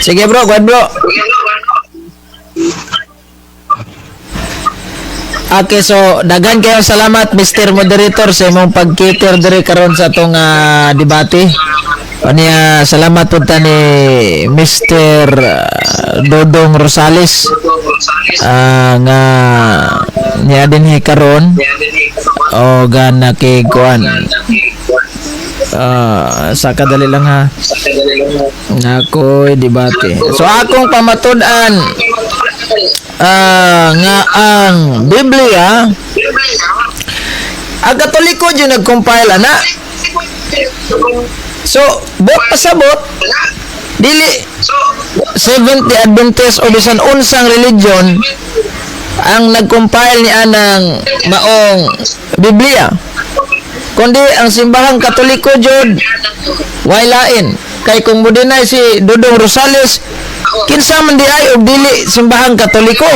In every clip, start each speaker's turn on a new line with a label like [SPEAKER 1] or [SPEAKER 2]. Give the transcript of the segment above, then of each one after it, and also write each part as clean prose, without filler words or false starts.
[SPEAKER 1] Sige bro, go ahead, bro. Okay, so daghan kayo salamat, Mr. Moderator, sa imong pag-cater diri karon sa atong debate. Unya salamat pud ta ni Mr. Dodong Rosales nga niya dinhi karon o gana kay kuan. Sa kadali lang ha. Nakoy debate. So akong pamatud-an nga ang Biblia, ang Katoliko jud nag-compile ana. So, buot pasabot, dili Seventh Day Adventist o bisan unsang religion ang nag-compile ni anang maong Biblia. Kundi ang simbahang Katoliko jud, way lain. Kay kung mo-deny si Dodong Rosales, kinsa man di ay og dili simbahang Katoliko?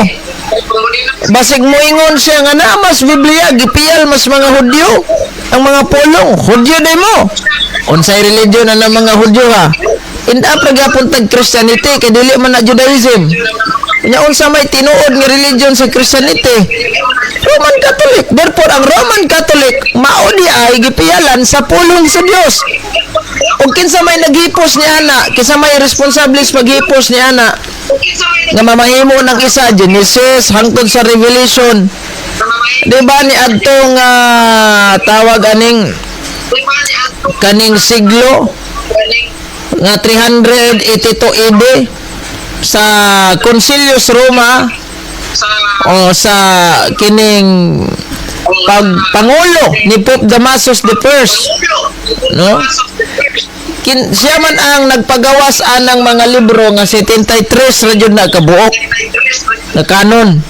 [SPEAKER 1] Basig moingon siya nga naa mas Biblia, gipiyal mas mga Hudyo. Ang mga pulong, Hudyo day mo. Unsay religion na ng mga Hudyo ha? End up ra gyapon tag Christianity kay dili man na Judaism. Nya unsa may tinuod nga religion sa Christianity? Roman Catholic. Therefore, ang Roman Catholic mao di ay gipiyalan sa pulong sa Dios. Ug kinsa may naghipos ni ana, kinsa may responsable sa paghipos ni ana nga mamahimo ng isa Genesis hangtod sa Revelation. Di ba ni adtong tawag aning kaning siglo nga 382 AD sa Concilio sa Roma o sa kining pagpangulo ni Pope Damasus the First, no? Siya man ang nagpagawas anang mga libro nga 73 ra jud na kabuok na kanon.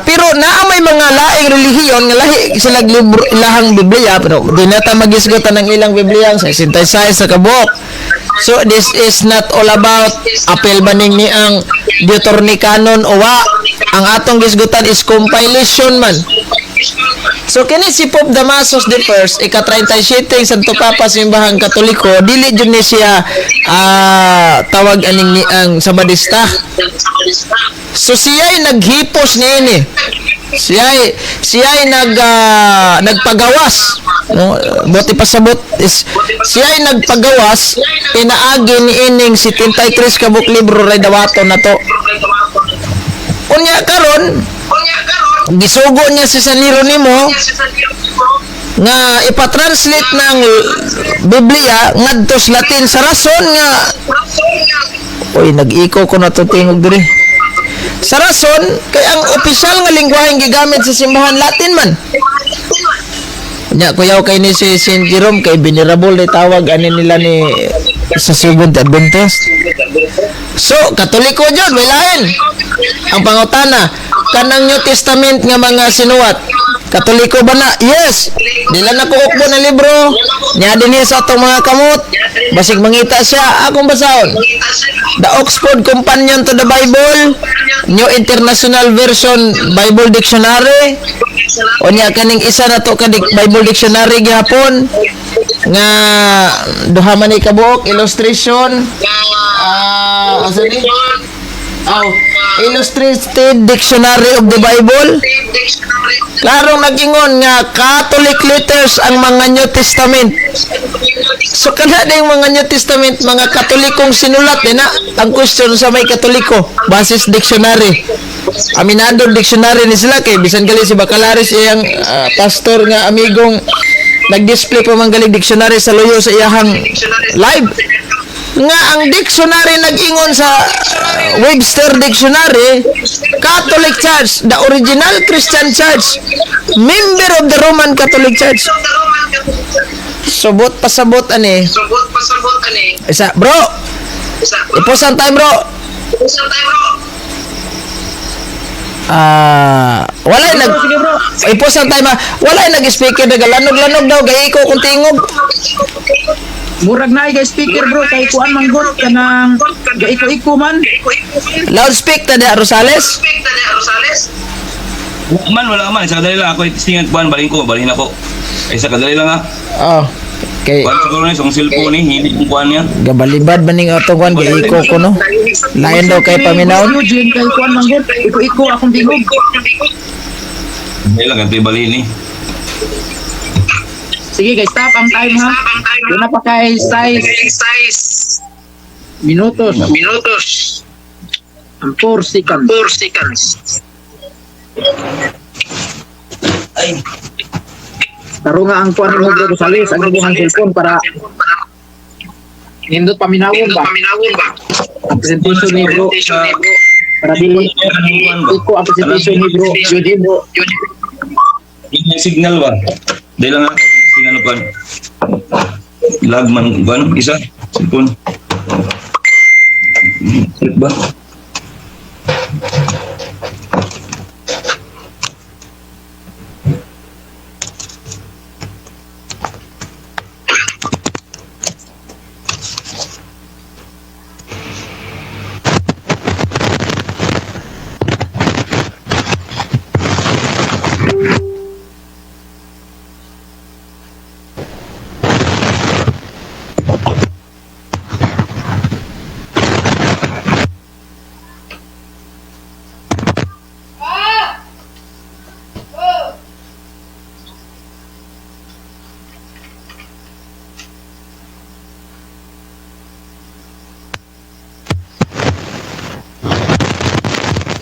[SPEAKER 1] Pero naa may mga laing relihiyon nga lahi sila libro ilahang Biblia, pero di na ta magisgotan ang ilang Biblia sa 66 sa kabuok. So this is not all about apel baning ni ang Deuteronomy canon o wa. Ang atong gisgutan is compilation man. So kini si Pope Damasus the First, ika-37 Santo Papa Simbahang Katoliko, dili jud ni siya tawag aning ni ang Sabadista. So siya'y naghipos niini. Siya'y nagpagawas. No, buti pasabot is siya'y nagpagawas pinaagi ni ining 73 ka buok libro ray dawaton na to. Unya karon gisugo niya si San Jeronimo nga ipatranslate ng Biblia ngadto sa Latin sa rason nga, oy, nag-iko ko na to tingog diri, sa rason kay ang opisyal nga lingwaheng gigamit sa simbahan Latin man. Nya kuyaw kay ni si Saint Jerome kay venerable ni tawag ani nila ni sa Seventh Adventist. So Katoliko jud, way lain. Ang pangutana, kanang New Testament nga mga sinuwat, Katoliko ba na? Yes. Dila na ko ukbo na libro. Nya dinhi sa atong mga kamot. Basig mangita siya, akong basahon. The Oxford Companion to the Bible, New International Version Bible Dictionary. Unya kaning isa na to ka Bible Dictionary gihapon nga duha man ni kabuok illustration. Asa ni? Oh, Illustrated Dictionary of the Bible. Klarong nag-ingon nga Catholic letters ang mga New Testament. So kana na yung mga New Testament, mga Katolikong sinulat din na. Ang question sa may Katoliko, basis dictionary. Aminado dictionary ni sila kay bisan gali si Bacalaris, iyang pastor nga amigong, nag-display pa man galing dictionary sa luyo sa iyahang live nga ang dictionary nag-ingon sa Webster Dictionary, Catholic Church, the original Christian Church, member of the Roman Catholic Church. Subot pasabot ani.
[SPEAKER 2] Subot pasabot ani.
[SPEAKER 1] Isa, bro.
[SPEAKER 2] Isa.
[SPEAKER 1] Ipusan time, bro.
[SPEAKER 2] Isang time, bro.
[SPEAKER 1] Wala nag
[SPEAKER 3] Sige, bro.
[SPEAKER 1] Ipusan time ha. Wala nag-speaker, nagalanog-lanog daw gay ko kung tingog.
[SPEAKER 3] Murag na ay speaker, bro, kay kuan man gud kanang gaiko-iko man.
[SPEAKER 1] Loudspeak ta diha, Rosales.
[SPEAKER 2] Speak ta niya, Rosales.
[SPEAKER 4] Wala man, wala man. Sa kadali lang ako, testingan kuan, balhin ko, balhin ako. Ay, sa kadali lang ha.
[SPEAKER 1] Oh. Kay
[SPEAKER 4] Kuan siguro ni, sa akong cellphone ni, hindi kong kuan niya.
[SPEAKER 1] gabalibad man ning atong kuan kay iko ko no. Lain daw kay paminawon.
[SPEAKER 3] Eugene kay kuan man gud. Iko-iko akong tingog.
[SPEAKER 4] Hindi lang, ganito ibalhin ni.
[SPEAKER 3] Sige guys, stop ang time ha. Doon na pa kay size
[SPEAKER 2] Size
[SPEAKER 3] minutos
[SPEAKER 2] minutos
[SPEAKER 3] ang 4 seconds.
[SPEAKER 2] 4 seconds.
[SPEAKER 4] Ay,
[SPEAKER 3] Taro nga ang kuan mo bro Rosales ang imong cellphone para nindot paminawon ba
[SPEAKER 2] Paminawon ba?
[SPEAKER 3] ang presentation ni bro
[SPEAKER 2] Presentation ni bro.
[SPEAKER 3] para dili
[SPEAKER 4] kuan ba?
[SPEAKER 3] iko ang presentation ni bro Eugene bro.
[SPEAKER 4] Yung signal ba? Dahil lang ako, signal kuan. Lag man, kuan, isa, cellphone. Click ba?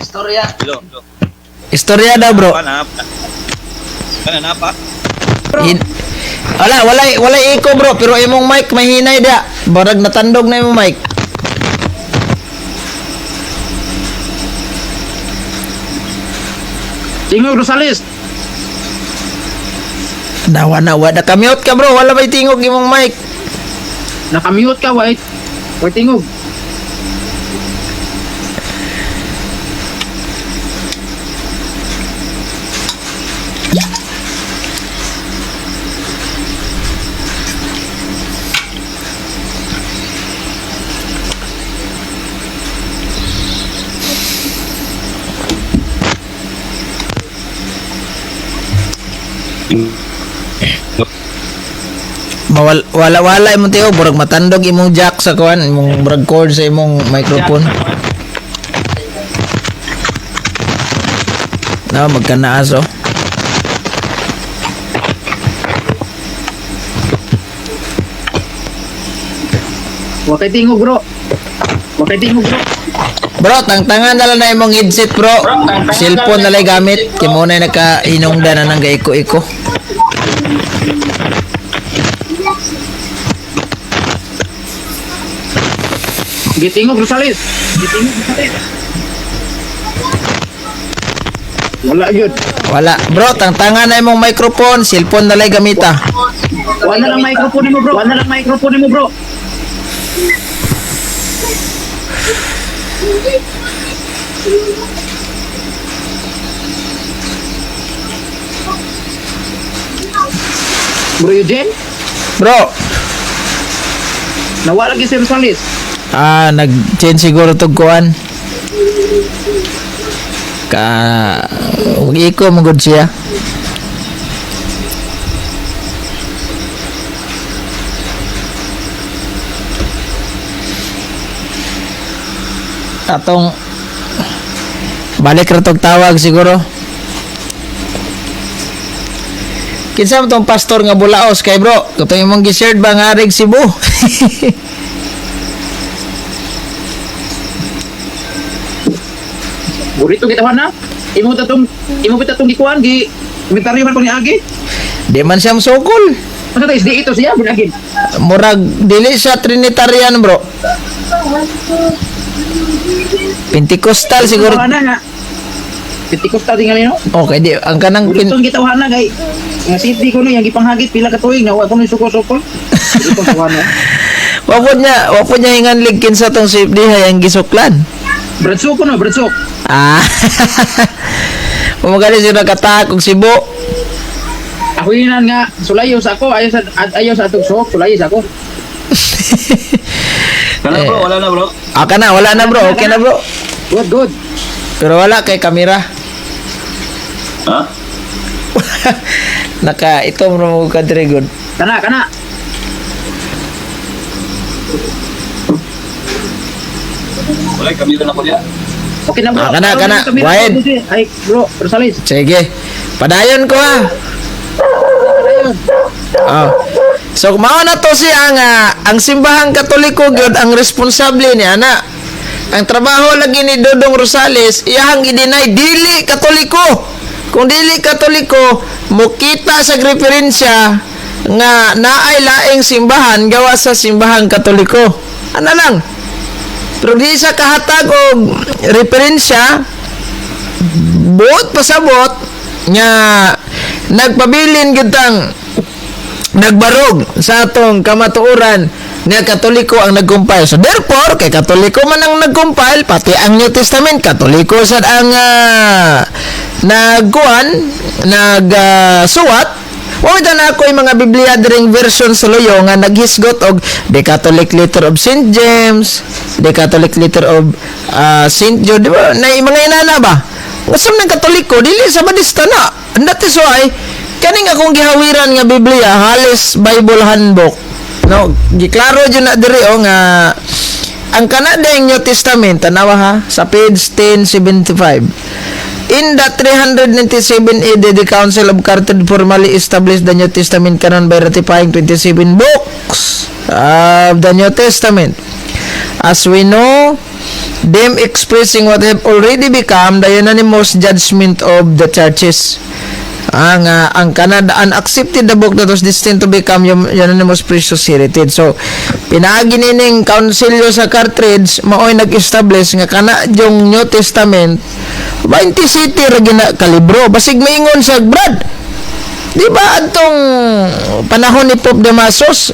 [SPEAKER 1] Istorya.
[SPEAKER 4] Hello, hello.
[SPEAKER 1] Istorya daw bro.
[SPEAKER 4] Kuan, ha? Kuan, napa?
[SPEAKER 1] Wala, wala, wala echo bro, pero imong mic mahinay da. Barag natandog na imong mic.
[SPEAKER 3] Tingog Rosales.
[SPEAKER 1] Nawa na, wala ka-mute ka bro, wala may tingog imong mic.
[SPEAKER 3] Naka-mute ka white. White tingog.
[SPEAKER 1] Mawal, wala wala imong tingog, murag matandog imong jack sa kuan, imong murag cord sa imong microphone. Na magkanaas oh.
[SPEAKER 3] Wa kay tingog bro. Wa kay tingog bro.
[SPEAKER 1] Bro, tangtangan na lang na imong headset bro. Cellphone na lang gamit. Kay mo na nakahinungdan na ng gaiko-iko.
[SPEAKER 3] Gitingog Rosales. Gitingog Rosales. Wala yun.
[SPEAKER 1] Wala. Bro, tangtangan na imong microphone, cellphone na lang gamita.
[SPEAKER 3] Wala lang microphone mo bro. Wala lang microphone mo bro. Bro Eugene,
[SPEAKER 1] Bro,
[SPEAKER 3] nawala lagi si Rosales.
[SPEAKER 1] ah, nag-change siguro tog kuan. Ka iko mo gud siya. Atong balik ra tog tawag siguro. Kinsa man tong pastor nga bulaos kay bro? Katong imong gi-shared ba nga arig Cebu?
[SPEAKER 3] Burito kita na. Imo ta tong imo ta tong gikuan gi komentaryo man ko ni Agi.
[SPEAKER 1] Di man siya musukol.
[SPEAKER 3] Ano ta isdi ito siya bunagin.
[SPEAKER 1] Murag dili siya Trinitarian bro. Pentecostal siguro.
[SPEAKER 3] Ana nga. Pentecostal tingali no.
[SPEAKER 1] Okay, di ang kanang
[SPEAKER 3] Burito kita na kay nga city ko no yang gipanghagit pila ka tuig na wa ko ni suko-suko. Burito tawhana.
[SPEAKER 1] Wa po niya hinganlig kinsa tong safety hay ang gisuklan.
[SPEAKER 3] Bradso ko no, bradso.
[SPEAKER 1] Ah. Umagali siya nakatak og Cebu.
[SPEAKER 3] Ako yun nga sulayo sa ako ayaw sa ayaw sa atong suhok sulayo sa ako.
[SPEAKER 4] Wala bro, wala na bro.
[SPEAKER 1] Ah, kana wala na bro, okay na bro.
[SPEAKER 3] Good, good.
[SPEAKER 1] Pero wala kay kamera.
[SPEAKER 4] Ha?
[SPEAKER 1] Naka ito mo ka dire good.
[SPEAKER 3] Kana, kana.
[SPEAKER 4] Wala, kamera na ko diya.
[SPEAKER 3] Okay na, bro.
[SPEAKER 1] Ah, kana,
[SPEAKER 3] Klaro
[SPEAKER 1] kana.
[SPEAKER 3] na yung kamera,
[SPEAKER 1] Go ahead.
[SPEAKER 3] bro. Ay, bro, Rosales.
[SPEAKER 1] Sige. Padayon ko ha. Oh. So mao na to siya nga ang Simbahang Katoliko gyud ang responsable ni ana. Ang trabaho lagi ni Dodong Rosales, iyahang i-deny dili Katoliko. Kung dili Katoliko, mukita sa referensya nga naay laing simbahan gawa sa Simbahang Katoliko. Ana lang. Pero di sa kahatag og referensya, buot pasabot nga nagpabilin gyud tang nagbarog sa atong kamatuoran nga Katoliko ang nag-compile. So therefore, kay Katoliko man ang nag-compile, pati ang New Testament, Katoliko sad ang nagkuan, nagsuwat. Wa na ako yung mga Biblia diring version sa luyo nga naghisgot og The Catholic Letter of St. James, The Catholic Letter of St. Jude, di ba? Na mga inana ba? Usam ng Katoliko, dili sa Badista na. And that is why, kaning akong gihawiran nga Biblia, Hales Bible Handbook, no, giklaro jud na diri oh, nga ang kana New Testament, tanawa ha, sa page 1075. In the 397 AD, the Council of Carthage formally established the New Testament canon by ratifying 27 books of the New Testament. As we know, them expressing what have already become the unanimous judgment of the churches. Ang Canada and accepted the book that was destined to become unanimous precious heritage. So, pinaagi nining councilyo sa Carthage, maoy nag-establish nga kana yung New Testament 27 ra gina kalibro. Basig maingon sa Brad. Di ba atong panahon ni Pope Damasus,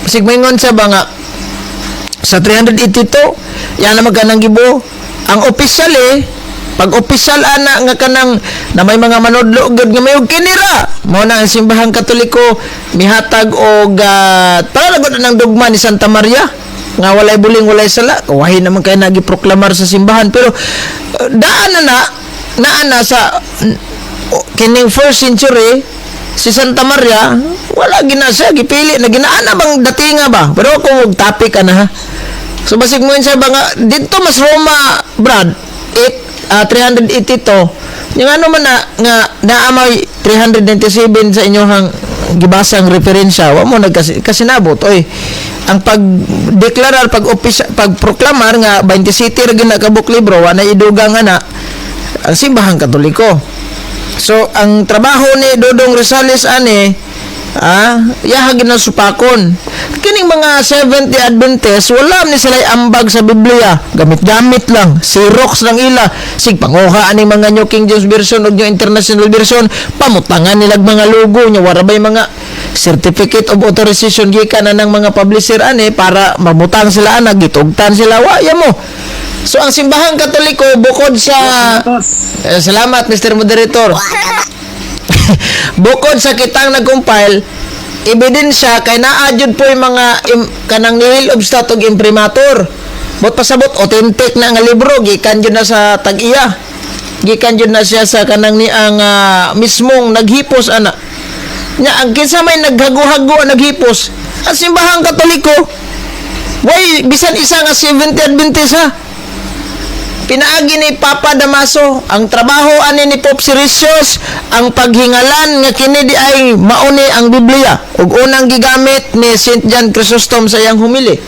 [SPEAKER 1] basig maingon siya ba nga sa 382 yan na magkanang gibo ang opisyal eh, pag opisyal ana nga kanang na may mga manudlo gud nga may og kinira mo na ang Simbahang Katoliko mihatag og para gud ng dogma ni Santa Maria nga walay buling, walay sala. Wahi naman kay nagiproklamar sa simbahan, pero daan na na naa na sa kining first century si Santa Maria, wala gina siya gipili na ginaana bang datinga ba, pero kung og topic ka na ha. So basig mo siya ba nga dito mas Roma, Brad, 8 382 yung ano man na nga naamay 397 sa inyong gibasang referensya, wa mo nagkasi kasinabot oy ang pagdeklarar, pag pagproklamar nga 27 ra gyud na kabuk libro, wa na idugang ana ang Simbahang Katoliko. So, ang trabaho ni Dodong Rosales ani, yaha gina supakon. Kining mga 70 Adventist, wala ni sila ambag sa Biblia. Gamit-gamit lang, Xerox lang ila. Sig panguha ani mga New King James Version ug New International Version, pamutangan nila mga logo nya, wara bay mga certificate of authorization gikan na ng mga publisher ani para mamutang sila ana, gitugtan sila wa ya mo. So ang Simbahang Katoliko bukod sa
[SPEAKER 3] Tos.
[SPEAKER 1] Eh, salamat, Mr. Moderator. Bukod sa kitang nag-compile, ebidensya kay naa jud po yung mga kanang nihil obstat og imprimatur. Bot pasabot authentic na nga libro gikan jud na sa tag-iya. Gikan jud na siya sa kanang ni ang mismong naghipos ana. Nya ang kinsa may naghago-hago ang naghipos? Ang Simbahang Katoliko. Way bisan isa nga 70 Adventist ha. Pinaagi ni Papa Damaso ang trabaho ani ni Pope Siricius ang paghingalan nga kini di ay mauni ang Biblia ug unang gigamit ni St. John Chrysostom sa iyang humili.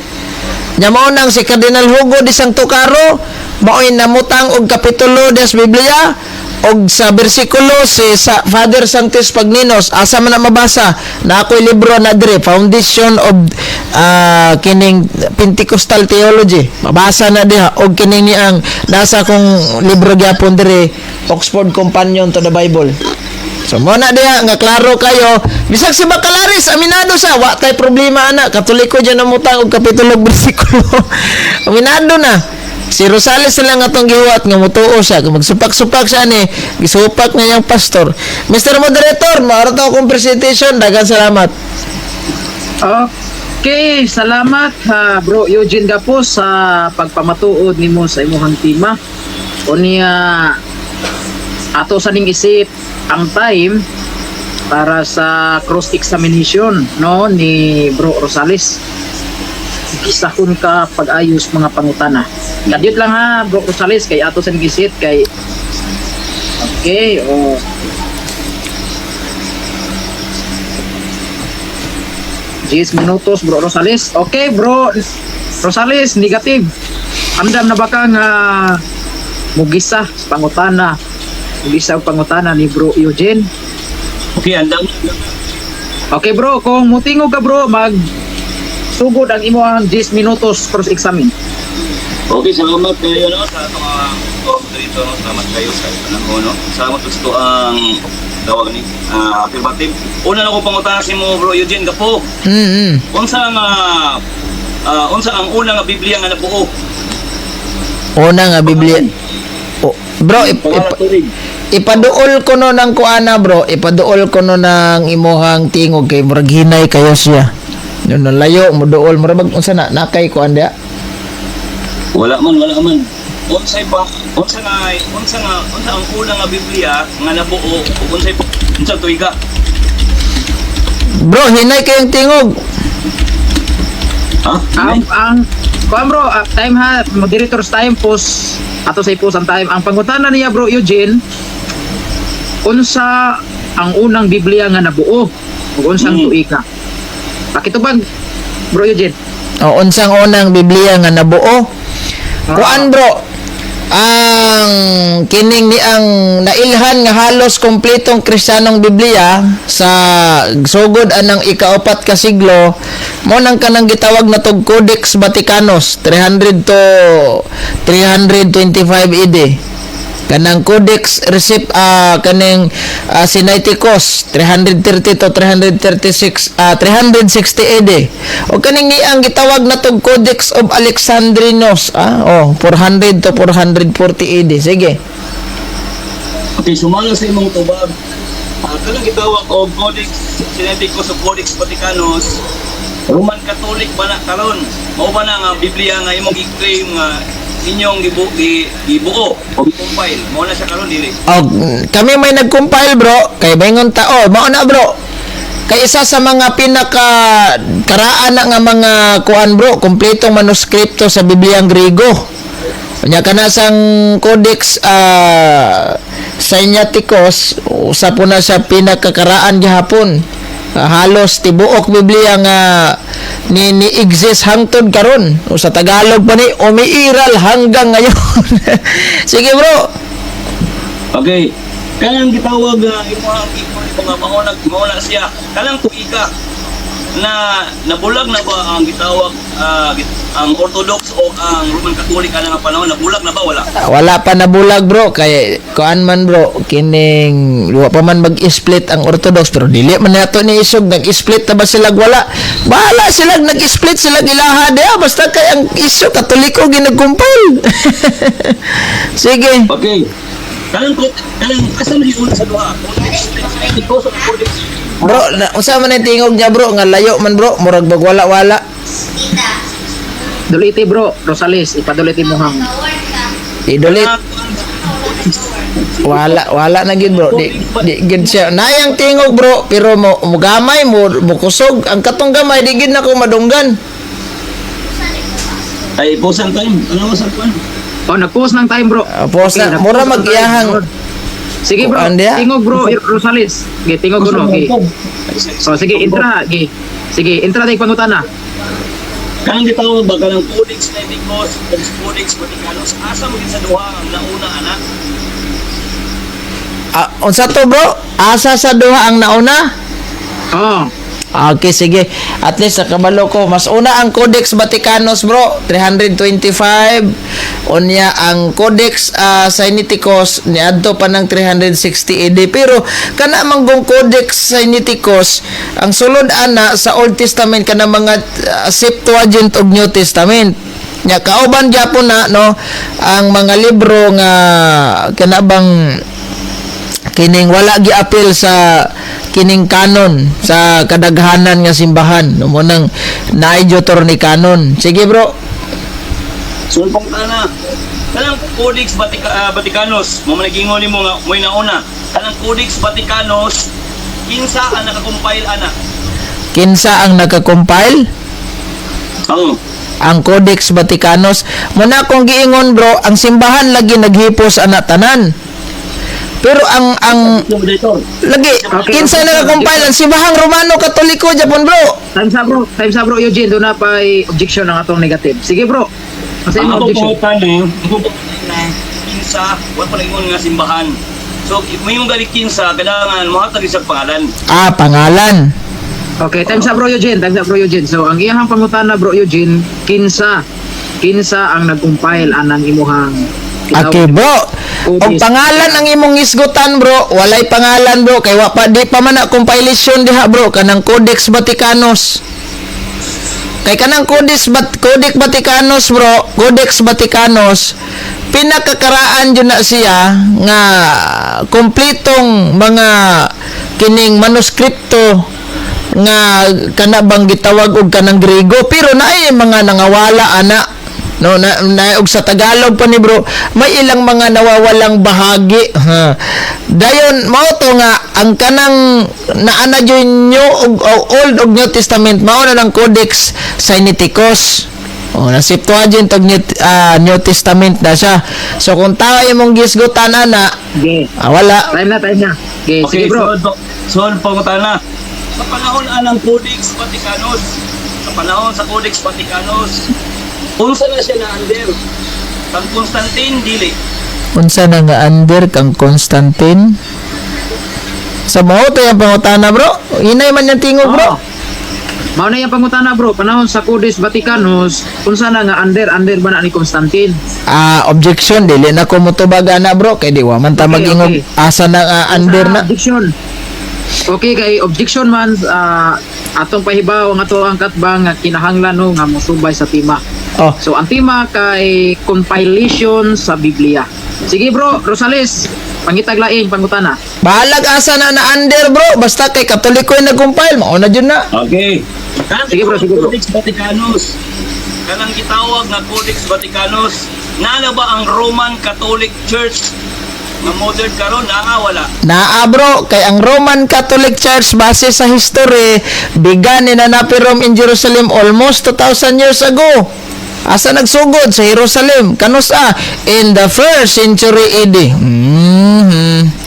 [SPEAKER 1] Nya mao nang si Cardinal Hugo de Santo Caro mao'y namutang og kapitulo des Biblia og sa bersikulo si sa Father Sanctus Pagninos. Asa man na mabasa na ako'y libro na dire, Foundation of kining Pentecostal Theology, mabasa na diha og kining ni ang nasa kong libro gyapon dire, Oxford Companion to the Bible. So mo na diha nga klaro kayo, bisag si Bacalaris aminado sa wa tay problema ana, Katoliko dyan namutang og kapitulo ug bersikulo. Aminado na. Si Rosales na lang atong gihuwat nga mutuo siya, kung magsupak-supak siya ni, gisupak na niyang pastor. Mr. Moderator, maaro to akong presentation. Daghang salamat.
[SPEAKER 3] Okay, salamat ha, bro Eugene Gapos sa pagpamatuod nimo sa imong tema. Unya ato sa ning isip ang time para sa cross examination no ni bro Rosales. gisahon ka pag-ayos mga pangutana. Kadyot lang ha, Bro Rosales, kay ato sa gisit kay. Okay, o 10 minutos, Bro Rosales. Okay, Bro Rosales, negative. Andam na ba ka nga mugisa pangutana? Mugisa og pangutana ni Bro Eugene.
[SPEAKER 4] Okay, andam.
[SPEAKER 3] Okay bro, kung mutingog ka bro, mag sugod ang imong 10 minutos cross examine.
[SPEAKER 4] Okay, salamat kayo no sa atong dito no. Salamat kayo sa panahon no. Salamat gusto ang tawag ni affirmative. Una na ko pangutana si mo Bro Eugene Gapo. Unsa nga unsa ang una nga Biblia nga nabuo?
[SPEAKER 1] Una nga Biblia. Oh, bro, ipaduol ko no ng kuana bro, ipaduol ko no ng imuhang tingog kay murag hinay kayo siya. Yun no, layo mo duol murag bag unsa na nakay kuan dia.
[SPEAKER 4] Wala man, wala man. Unsay pa unsa nga unsa nga unsa ang una nga Biblia nga nabuo ug unsay unsa tuiga?
[SPEAKER 1] Bro, hinay kayong tingog.
[SPEAKER 4] Ha?
[SPEAKER 3] Ang kuan bro, time ha, moderator's time post ato sa ipos ang time. Ang pangutana niya Bro Eugene, unsa ang unang Biblia nga nabuo ug unsang tuiga? Pakitubag Bro Eugene.
[SPEAKER 1] O unsang unang Biblia nga nabuo? Kuan bro, ang kining ni ang nailhan nga halos kompletong Kristiyanong Biblia sa sugod anang ikaapat ka siglo mo nang kanang gitawag na tog Codex Vaticanus 300 to 325 AD, kanang Codex Recep kaning Sinaiticus 330 to 336 360 AD, o kaning ni ang gitawag na tog Codex of Alexandrinos oh 400 to 440 AD. Sige.
[SPEAKER 4] Okay, sumala sa imong tubag. Kanang gitawag og Codex Sinaiticus o Codex Vaticanus, Roman Catholic ba na karon? Mao ba na nga Biblia nga imong gi-claim nga inyong gibuo o gi-compile? Mao na siya karon dili?
[SPEAKER 1] Og kami may nag-compile bro, kay bayngon ta oh, mao na bro. Kay isa sa mga pinaka karaan na nga mga kuan bro, kompletong manuskripto sa Bibliang Griego. Unya kana sang Codex Sinaiticus, usa po na sa pinakakaraan gihapon. Halos tibuok Biblia nga ni exist hangtod karon. O sa Tagalog pa ni umiiral hanggang ngayon. Sige bro.
[SPEAKER 4] Okay. Kanang gitawag nga imong gi-claim nga mao na siya. Kanang tuiga na nabulag na ba ang gitawag ang Orthodox o ang Roman Catholic ana nga panahon, nabulag na ba wala?
[SPEAKER 1] Wala pa nabulag bro, kay kuan man bro, kining wa pa man mag-split ang Orthodox, pero dili man nato ni isog nag-split na ba sila, wala, bahala sila nag-split sila ilaha diha, basta kay ang isyo Katoliko ginagkumpol. Sige.
[SPEAKER 4] Okay. Kanang kanang asa man una sa duha? Codex Sinaiticus o Codex
[SPEAKER 1] Bro, na, unsa man ang tingog niya bro nga layo man bro, murag bag wala wala.
[SPEAKER 3] Duliti bro, Rosales, ipaduliti mo hang.
[SPEAKER 1] Idulit. Wala wala na gid bro, di gid siya nayang tingog bro, pero mo gamay mo mo kusog ang katong gamay, di gid na ko madunggan.
[SPEAKER 4] Ay, pause ang time. Ano sa kuan?
[SPEAKER 3] Oh, nag-post ng time bro.
[SPEAKER 1] Ah, pause na.
[SPEAKER 3] Okay,
[SPEAKER 1] Mura
[SPEAKER 3] nag-post ng time,
[SPEAKER 1] mag-iyahang
[SPEAKER 3] bro. Sige bro,
[SPEAKER 1] Kuan diha.
[SPEAKER 3] tingog bro, Rosales. Sige, tingog bro. Okay. So sige, intra. Okay. Sige, intra tayo pangutana.
[SPEAKER 4] Kanang gitawag ba kanang Codex Sinaiticus o Codex Vaticanus, asa mo gid sa duha ang nauna ana?
[SPEAKER 1] Ah, unsa to bro? Asa sa duha ang nauna?
[SPEAKER 3] Oh.
[SPEAKER 1] Okay, sige. At least nakabalo ko. Mas una ang Codex Vaticanus bro, 325. Unya ang Codex Sinaiticus niadto pa ng 360 AD. Pero kana manggong Codex Sinaiticus, ang sulod ana sa Old Testament kana mga Septuagint ug New Testament. Nya kauban gyapon na no ang mga libro nga kana bang kining wala giapil sa kining kanon sa kadaghanan nga simbahan, no mo nang naay ni kanon. Sige bro.
[SPEAKER 4] Sulpong tana. Kanang Codex Vaticanus, mo man nagingon nimo nga mo'y nauna. Kanang Codex Vaticanus, kinsa ang naka-compile ana?
[SPEAKER 1] Kinsa ang naka-compile?
[SPEAKER 4] Oo.
[SPEAKER 1] Ang Codex Vaticanus mo na akong giingon, bro, ang simbahan lagi naghipos ana tanan. Pero ang
[SPEAKER 4] Moderator.
[SPEAKER 1] lagi kinsa naka-compile ang simbahang Romano Katoliko japon, bro.
[SPEAKER 3] Times up, bro. Times up, bro Eugene. Doon na pa objection ang atong negative. Sige, bro. Kasi
[SPEAKER 4] Ang
[SPEAKER 3] mo
[SPEAKER 4] akong
[SPEAKER 3] objection.
[SPEAKER 4] pangutana, ang akong pangutana, kinsa, wala pa ingon nga simbahan. So, may yung gali kinsa, kailangan mohatag isang pangalan.
[SPEAKER 1] Ah, pangalan.
[SPEAKER 3] Okay, times up, bro Eugene. Times up, bro Eugene. So, ang iyahang pangutana, bro Eugene, kinsa kinsa ang nag-compile anang imuhang
[SPEAKER 1] Okay, bro. Og pangalan ang imong isgutan, bro, walay pangalan, bro, kay wa pa di pa man na compilation diha, bro, kanang Codex Vaticanus. Kay kanang Codex Vaticanus, bro, Codex Vaticanus pinakakaraan jud na siya nga kompletong mga kining manuskripto nga kana bang gitawag og kanang Grego, pero naay mga nangawala ana, no, na, na og sa Tagalog pa ni, bro, may ilang mga nawawalang bahagi, ha. Dayon mao to nga ang kanang naana jud New og Old og New Testament mao na ng Codex Sinaiticus. Oh, na Septuagint og New Testament na siya. So kung tao imong gisgutan ana,
[SPEAKER 3] Okay.
[SPEAKER 1] wala.
[SPEAKER 3] Time na, time na. Okay,
[SPEAKER 4] Okay,
[SPEAKER 3] sige, bro.
[SPEAKER 4] So, so pangutana. Sa panahon anang Codex Vaticanus, sa panahon sa Codex Vaticanus, unsa na siya na under? Kang Constantine dili.
[SPEAKER 1] Unsa na nga under kang Constantine? Sa mao to yung pangutana, bro. Inay man yung tingog, bro.
[SPEAKER 3] Oo. Mao na yung pangutana, bro. Panahon sa Codex Vaticanus, unsa na nga under under ba na ni Constantine?
[SPEAKER 1] Ah, objection, dili na ko motubag ana, bro, kay di wa man ta mag-ingog asa na nga under
[SPEAKER 3] Sa
[SPEAKER 1] na.
[SPEAKER 3] Objection. Okay, kay objection man, atong pahibaw ang ato ang katbang nga kinahanglan no nga mosubay sa tema.
[SPEAKER 1] Oh,
[SPEAKER 3] So ang tema kay compilation sa Biblia. Sige, bro, Rosales, pangitag laing pangutana.
[SPEAKER 1] Bahalag asa na na under, bro, basta kay Katoliko yung nag-compile, mao na jud na.
[SPEAKER 4] Okay. Kanang
[SPEAKER 3] Sige, bro, sige, bro.
[SPEAKER 4] Codex Vaticanus. Kanang gitawag nga Codex Vaticanus, naa na ba ang Roman Catholic Church nga modern karon naa wala?
[SPEAKER 1] Naa, bro, kay ang Roman Catholic Church base sa history began in Anapi Rome in Jerusalem almost 2000 years ago. Asa nagsugod sa Jerusalem? Kanus-a? In the first century AD.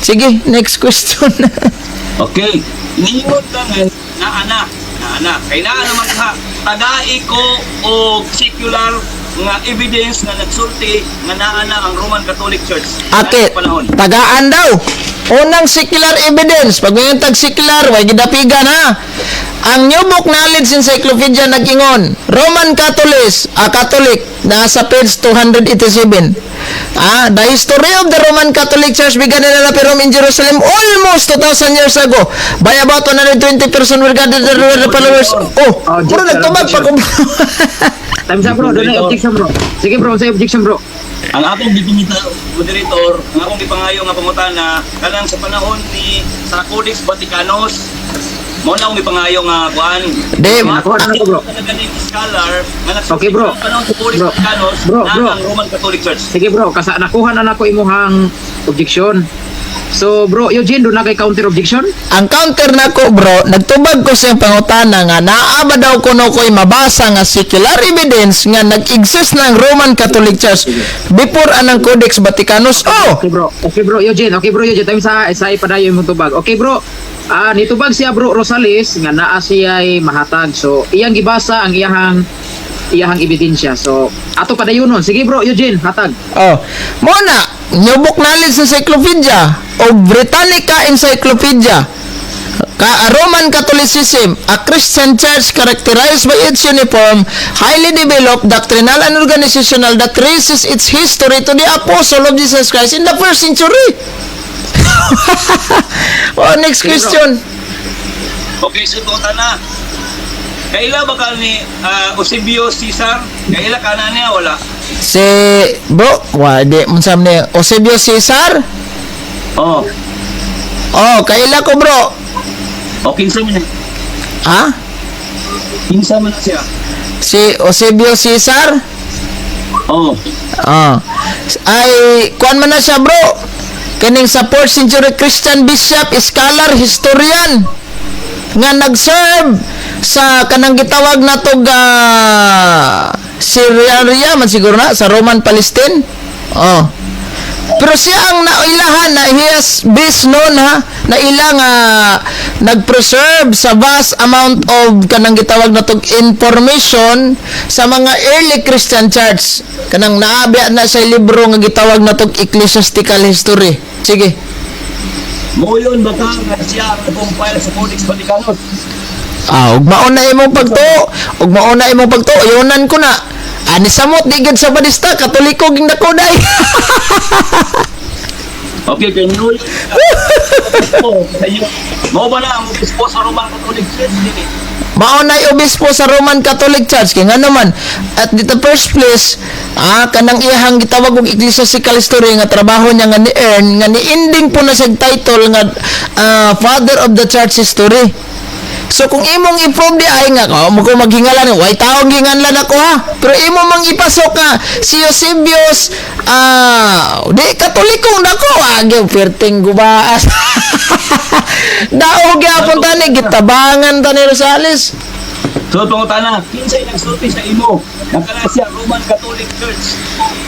[SPEAKER 1] Sige, next question.
[SPEAKER 4] Okay. Niingon ka nga naa na, naa na. Kay naa naman ka tagai ko og secular nga evidence nga nagsulti nga naa na ang Roman Catholic Church.
[SPEAKER 1] Ake,
[SPEAKER 4] Sa panahon.
[SPEAKER 1] Tagaan daw. Unang secular evidence, pag ngayon tag secular, way gidapigan ha. Ang New Book Knowledge Encyclopedia nag-ingon, Roman Catholics, Catholic, nasa page 287. The history of the Roman Catholic Church began in Rome in Jerusalem almost 2,000 years ago by about 120 person were gathered the followers. Oh,
[SPEAKER 3] Oh,
[SPEAKER 1] puro nagtubag pa ko.
[SPEAKER 3] Times up, bro, doon na objection, bro. Sige, bro, sa objection, bro.
[SPEAKER 4] Ang akong gipangita, moderator, ang akong gipangayo nga pangutana kanang sa panahon ni sa Codex Vaticanus, mao na akong gipangayo nga kuan.
[SPEAKER 1] Di,
[SPEAKER 3] Nakuha na ko, bro.
[SPEAKER 4] Ganing scholar nga nagsulti
[SPEAKER 3] Okay, bro.
[SPEAKER 4] sa panahon sa Codex
[SPEAKER 3] Bro.
[SPEAKER 4] Vaticanus
[SPEAKER 3] Bro,
[SPEAKER 4] naa
[SPEAKER 3] bro.
[SPEAKER 4] ang Roman Catholic Church.
[SPEAKER 3] Sige, bro, kasa nakuha na nako imuhang objection. So bro, Eugene, doon na kay counter objection?
[SPEAKER 1] Ang counter nako, bro, nagtubag ko sa pangutana nga naa ba daw kuno ko'y mabasa nga secular evidence nga nag-exist na ang Roman Catholic Church before anang Codex Vaticanus. Oh,
[SPEAKER 3] Okay, bro. Okay, bro, Eugene. Okay, bro, Eugene. Time sa ipadayon imong tubag. Okay, bro. Nitubag siya, bro Rosales, nga naa siya ay mahatag. So iyang gibasa ang iyahang iyahang ebidensya. So ato padayonon. Sige, bro, Eugene, hatag.
[SPEAKER 1] Oh. Mo na, New Book Knowledge Encyclopedia o Britannica Encyclopedia. Roman Catholicism, a Christian church characterized by its uniform, highly developed doctrinal and organizational that traces its history to the apostle of Jesus Christ in the first century. Oh, next
[SPEAKER 3] Sige, bro.
[SPEAKER 1] question.
[SPEAKER 4] Okay, so na. Kaila ba ka ni Eusebio Caesar? Kaila ka na niya wala?
[SPEAKER 1] Si bro, wa di unsa man ni Eusebio Caesar?
[SPEAKER 4] Oh.
[SPEAKER 1] Oh, kaila ko, bro.
[SPEAKER 4] O kinsa man na?
[SPEAKER 1] Ha?
[SPEAKER 4] Kinsa man na siya?
[SPEAKER 1] Si Eusebio Caesar?
[SPEAKER 4] Oh.
[SPEAKER 1] Ah. Ay, kuan man na siya, bro. Kining sa 4th century Christian bishop, scholar, historian nga nag-serve sa kanang gitawag natog Syria man siguro na sa Roman Palestine. Oh. Pero siya ang nailahan na he has best known ha, na ilang nag-preserve sa vast amount of kanang gitawag na tog information sa mga early Christian church. Kanang naabi na sa libro nga gitawag na tog Ecclesiastical History. Sige.
[SPEAKER 4] Moyon ba ka nga siya ang nag-compile sa Codex Vaticanus?
[SPEAKER 1] Ah, ug mao na imong pagtuo, ug mao na imong pagtuo, yonan ko na. Ani samot di gyud sa Badista, Katoliko ging nakuday.
[SPEAKER 4] Okay, kay Nuyo. Oh, sa iyo. Mao ba na ang obispo sa Roman Catholic Church dili?
[SPEAKER 1] Mao na obispo sa Roman Catholic Church kay ngano man at the first place, kanang iyahang gitawag og ecclesiastical history nga trabaho niya nga ni earn nga ni ending po na siya title nga Father of the Church History. So kung imong i-prove di ay nga oh, mo ko maghingalan, way taong ginganlan ako ha. Pero imo mang ipasok nga si Eusebius di Katoliko nako, agi perting gubaas. Daog gyapon tani gitabangan ta ni Rosales.
[SPEAKER 4] So pangutana, kinsay nagsulti sa imo? Nakala siya Roman Catholic Church.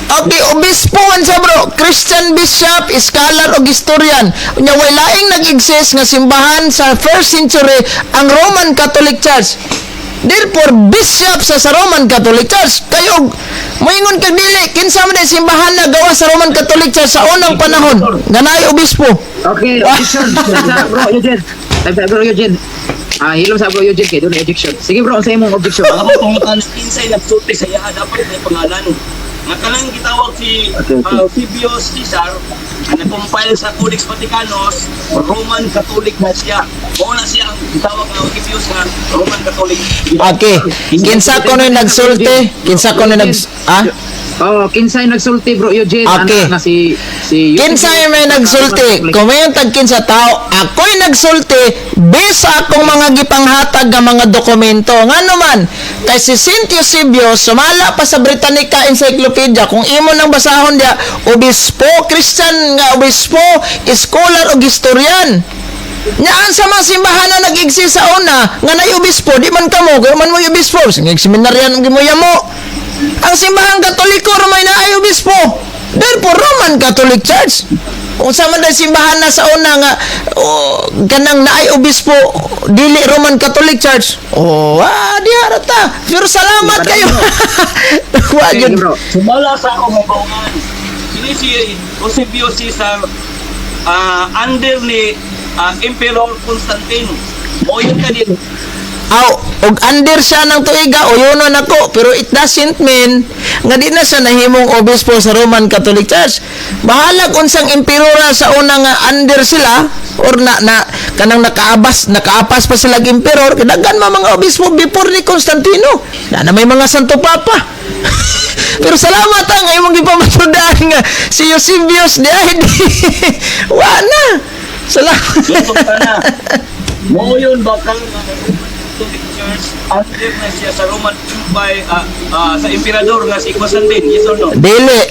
[SPEAKER 1] Okay, obispo man siya, bro. Christian bishop, scholar o historian. Unya way laing nag-exist nga simbahan sa first century ang Roman Catholic Church. Therefore, bishop sa Roman Catholic Church. Kayo, moingon kag dili, kinsa man ang simbahan na gawa sa Roman Catholic Church sa unang panahon nga naay obispo?
[SPEAKER 3] Okay, objection. Sa bro Eugene. Sa bro Eugene. Ah, hilom sa bro Eugene kay doon objection. Sige bro, unsa imong objection?
[SPEAKER 4] Ang ako pangutana, kinsay nagsulti sa iya, dapat may pangalan. Nga kanang gitawag si Eusebius Caesar nga nag-compile sa Codex Vaticanus, Roman Catholic na siya. Mao na siya ang gitawag nga Eusebius nga Roman Catholic.
[SPEAKER 1] Okay, kinsa ko na nagsulti? Kinsa ko na nag... Ah?
[SPEAKER 3] Oh, kinsay nagsulti, bro Eugene?
[SPEAKER 1] Okay.
[SPEAKER 3] Anak na si si
[SPEAKER 1] Kinsa may nagsulti? Kung may tag kinsa tao, ako'y nagsulti based sa akong mga gipanghatag nga mga dokumento. Ngano man, kay si Saint Eusebius sumala pa sa Britannica Encyclopedia, kung imo nang basahon dia, obispo, Christian nga obispo, scholar og historian. Nyaan sa mga simbahan na nag-exist sa una, nga naay obispo, di man kamo, kaya man mo obispo, sige seminaryan mo mo. Ang simbahang Katoliko ramay naay obispo. Therefore, Roman Catholic Church. Kung sa man dahil simbahan na sa una nga oh, kanang naay obispo, dili Roman Catholic Church. Oh, di harata. Pero salamat kayo. Wa
[SPEAKER 3] Okay,
[SPEAKER 1] jud.
[SPEAKER 3] bro.
[SPEAKER 4] Sumala sa akong hibawangan. Kini si Eusebio Caesar under ni Emperor Constantine. Mo yun ka din.
[SPEAKER 1] Aw, og under siya ng tuiga, uyonon ako, pero it doesn't mean nga di na siya nahimong obispo sa Roman Catholic Church. Bahalag unsang emperora sa una nga under sila or na, na kanang nakaabas, nakaapas pa sila og emperor, daghan man mga obispo before ni Constantino. Na, na may mga Santo Papa. Pero salamat ang imong gipamatudan nga si Eusebius di ay di. Wa na. Salamat.
[SPEAKER 4] So, na. Mo yun ba kang Roman Catholic Church under na siya sa Roman Empire sa emperador nga si Constantine? Yes or no?
[SPEAKER 1] Dili.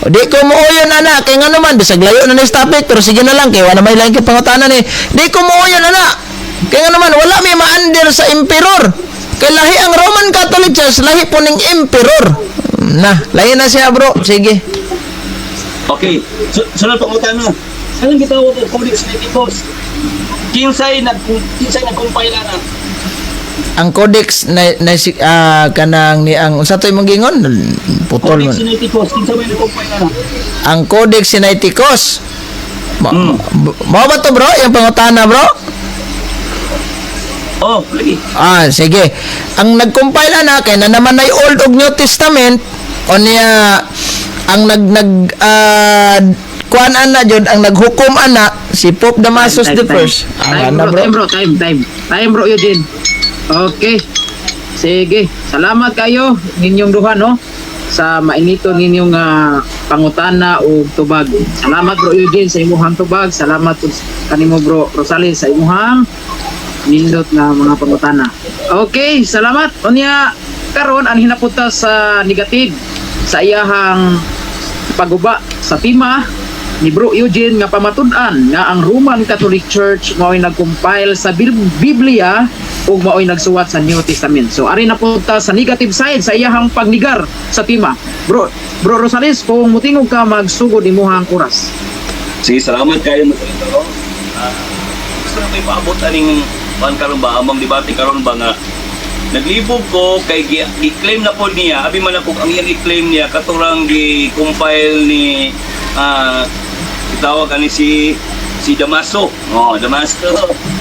[SPEAKER 1] O, di ko muuyon ana kay ngano man bisag layo na ni sa topic, pero sige na lang kay wala may lain kay pangutana ni. Di ko muuyon ana kay ngano man wala may ma-under sa emperor. Kay lahi ang Roman Catholic Church, lahi po ning emperor. Na, lahi na siya, bro. Sige.
[SPEAKER 4] Okay. So, sunod pangutana. Anong gitawag og Codex Sinaiticus? Kinsay nag-compile ana?
[SPEAKER 1] Ang codex na kanang ni ang unsa to imong gingon? Putol
[SPEAKER 4] Codex
[SPEAKER 1] man.
[SPEAKER 4] Sinaiticus, kinsa may nag-compile ana?
[SPEAKER 1] Ang Codex Sinaiticus. Mao ba to, bro? Yung pangutana, bro?
[SPEAKER 4] Oh, lagi.
[SPEAKER 1] Ah, sige. Ang nag-compile ana kay na naman ay Old ug New Testament o niya ang nag nag kuan ana jud ang naghukom ana si Pope Damasus
[SPEAKER 3] Time,
[SPEAKER 1] the
[SPEAKER 3] time.
[SPEAKER 1] First.
[SPEAKER 3] Time,
[SPEAKER 1] Ah, ana,
[SPEAKER 3] bro,
[SPEAKER 1] bro.
[SPEAKER 3] time, bro, time, time. Time, bro, Eugene. Okay. Sige. Salamat kayo ninyong duha, no? Sa mainito ninyong pangutana o tubag. Salamat, bro Eugene, sa imuhang tubag. Salamat pud kanimo, bro Rosales, sa imuhang nindot nga mga pangutana. Okay, salamat. Unya karon ang hinapunta sa negative sa iyahang paguba sa tema ni Bro Eugene nga pamatud-an nga ang Roman Catholic Church mao'y nag-compile sa Biblia. ug maoy nagsuwat sa New Testament. So ari na po ta sa negative side sa iyahang pagnigar sa tema. Bro Rosales, kung mutingog ka, magsugod imuhang oras.
[SPEAKER 4] Sige, salamat kayo, moderator. Gusto na ko ipaabot aning kuan karon ba, among debate karon ba nga naglibog ko kay gi-claim na po niya, abi man ako ang iyang i-claim niya katurang gi-compile ni gitawag ani si si Damaso. Oh, Damaso.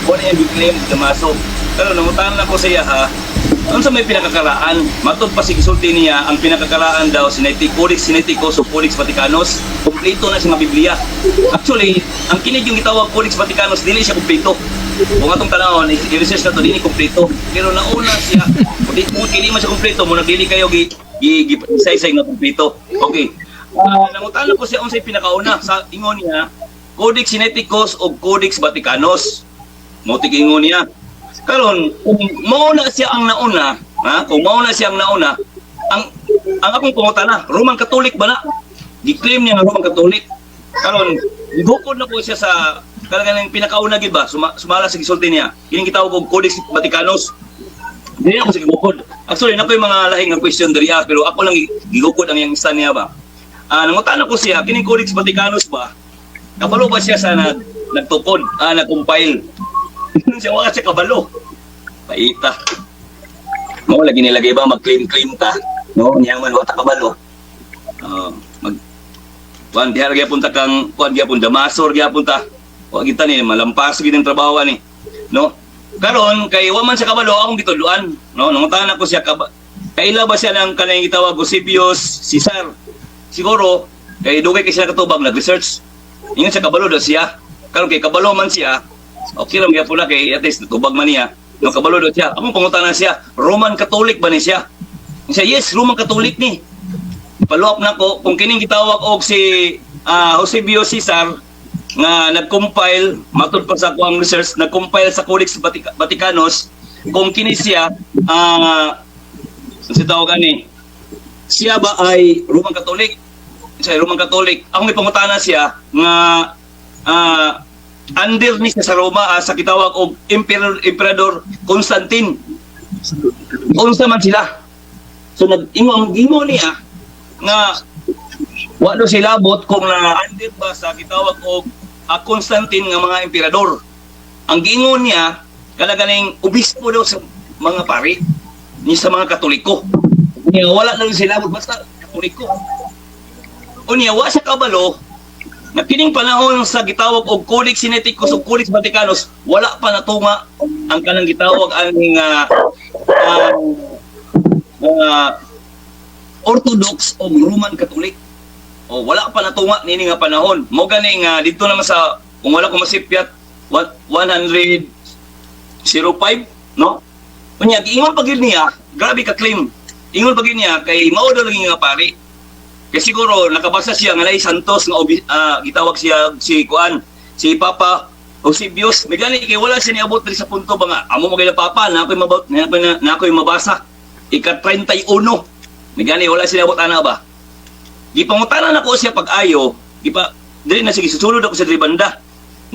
[SPEAKER 4] Mo na iyang gi-claim si Damaso. Pero nangutan na ko sa iya ha. Unsa may pinakakaraan? Matod pa si gisulti niya, ang pinakakaraan daw Sinaitic Codex Sinaiticus o Codex Vaticanus, kumpleto na siya nga Biblia. Actually, ang kini yung gitawag Codex Vaticanus dili siya kumpleto. Kung atong tanawon, i-research na to, dili kumpleto. Pero nauna siya, kung di kung dili man siya kumpleto, muna dili kayo gi gi, gi say nga kumpleto. Okay. Nangutana ko siya unsay pinakauna sa ingon niya, Codex Sinaiticus o Codex Vaticanus. Mao ingon niya. Karon, kung mauna siya ang nauna, ha? Kung mauna siya ang nauna, ang akong pangutana, Roman Catholic ba na? Gi-claim niya nga Roman Catholic. Karon, gibukod na po siya sa kanang pinakauna gid ba, sumala sa gisulti niya. Kining gitawag og Codex Vaticanus. Dili ako sa gibukod. Actually, na yung mga lahing nga question diri ah, pero ako lang gigukod ang iyang stand niya ba. Nangutana ko siya, kining Codex Vaticanus ba? Kabalo ba siya sa nagtukod, nag-compile? Siya wala siya kabalo. Paita. Mo lagi nilagay ba mag-claim-claim ta? No, niya man wa ta kabalo. Mag kuan diha gyapon ta kang kuan gyapon Damasor gyapon ta. Wa kita ni malampas gid ang trabaho ani. No? Karon kay wa man siya kabalo akong gitudloan, no? Nangutana ko siya kaila ba siya ng kanang gitawag Eusebius Caesar? Siguro kay dugay kay siya katubag nag-research. Ingon siya kabalo daw siya. Karon kay kabalo man siya, okay lang gyapon na kay at least natubag man niya. No, kabalo daw siya. Akong pangutana siya, Roman Catholic ba ni siya? Siya, yes, Roman Catholic ni. Follow up na ko kung kining gitawag og si Eusebio Caesar nga nag-compile matud pa sa akuang research, nag-compile sa Codex Vaticanus, kung kini siya si tawag ani siya ba ay Roman Catholic? Siya Roman Catholic. Akong ipangutana siya nga under ni siya sa Roma, sa kitawag og Emperor Constantine, unsa man sila? So nag-ingon ang niya nga wa do sila bot kung na under ba sa gitawag og Constantine nga mga emperador. Ang giingon niya kalaganing obispo daw sa mga pari ni sa mga Katoliko. Niya wala na sila bot basta Katoliko. Unya wa siya kabalo na kining panahon sa gitawag og Codex Sinaiticus o Codex Vaticanus wala pa natunga ang kanang gitawag ang Orthodox o Roman Catholic. O wala pa natunga nini nga panahon. Mo gani nga dito naman sa kung wala ko masipyat 105, no? Unya giingon pa gyud niya, grabe ka claim. Ingon pa gyud niya kay mao daw lagi nga pari. Kay siguro nakabasa siya nga naay Santos nga gitawag siya si kuan, si Papa Eusebius. May gani kay wala siya niabot diri sa punto ba nga amo mo kay Papa na ako'y mabot na ako'y mabasa ika 31. May gani wala siya niabot ana ba. Gipangutanan ako siya pag-ayo, gipa diri na sige susunod ako sa diri banda,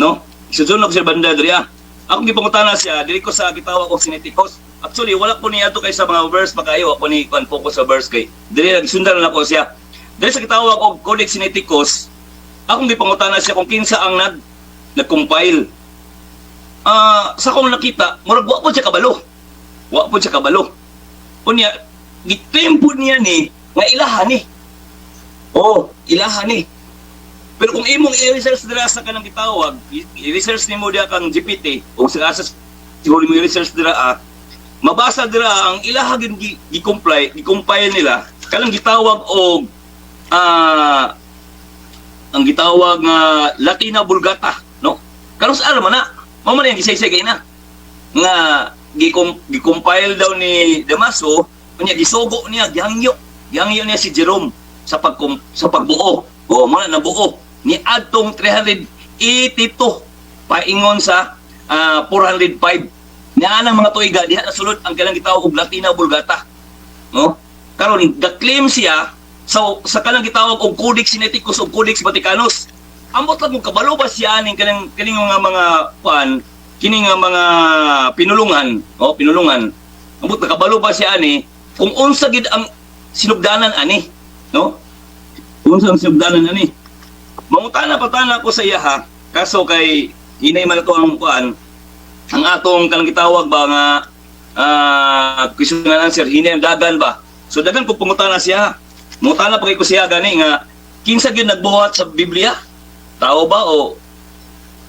[SPEAKER 4] no? Susunod ako sa banda diri ah. Akong gipangutana siya diri ko sa gitawag og Sinaiticus. Actually wala ko niya kay sa mga verse pag-ayo, ako ni kuan focus sa verse kay diri na gisundan na ako siya. Diri sa gitawag og Codex Sinaiticus, akong gipangutana siya kung kinsa ang nag-compile. Sa akong nakita, murag wa po siya kabalo. Wa po siya kabalo. Unya, gi-claim po niya ni nga ilahan ni. Oh, ilahan ni. Pero kung imong i-research dira sa kanang gitawag, i-research nimo diha kang GPT o sa asa siguro mo i-research dira mabasa dira ang ilaha gyud gi-comply, gi-compile nila kanang gitawag og ang gitawag nga Latina Vulgata, no? Karon sa alam na, mao man ang gisaysay kay na nga gi-compile daw ni Damaso, unya gisugo niya, gihangyo, gihangyo niya si Jerome sa sa pagbuo. O mo na nabuo ni adtong 382 paingon sa 405. Niya ang mga tuiga diha nasulod ang kanang gitawag og Latina Vulgata, no? Karon ga-claim siya sa kanang gitawag og Codex Sinaiticus o Codex Vaticanus. Ambot lang kung kabalo ba siya aning kanang kaning mga kuan. Kini nga mga pinulungan, oh, pinulungan. Ambot nakabalo ba siya ani kung unsa gid ang sinugdanan ani, no? Kung unsa ang sinugdanan ani. Mangutana pa tana ko sa iya ha, kaso kay hinay man ato ang kuan, ang atong kanang gitawag ba nga question and answer, hinay ang dagan ba. So dagan ko pangutana siya. Mangutana pa kay ko siya gani nga kinsa gyud nagbuhat sa Biblia? Tao ba o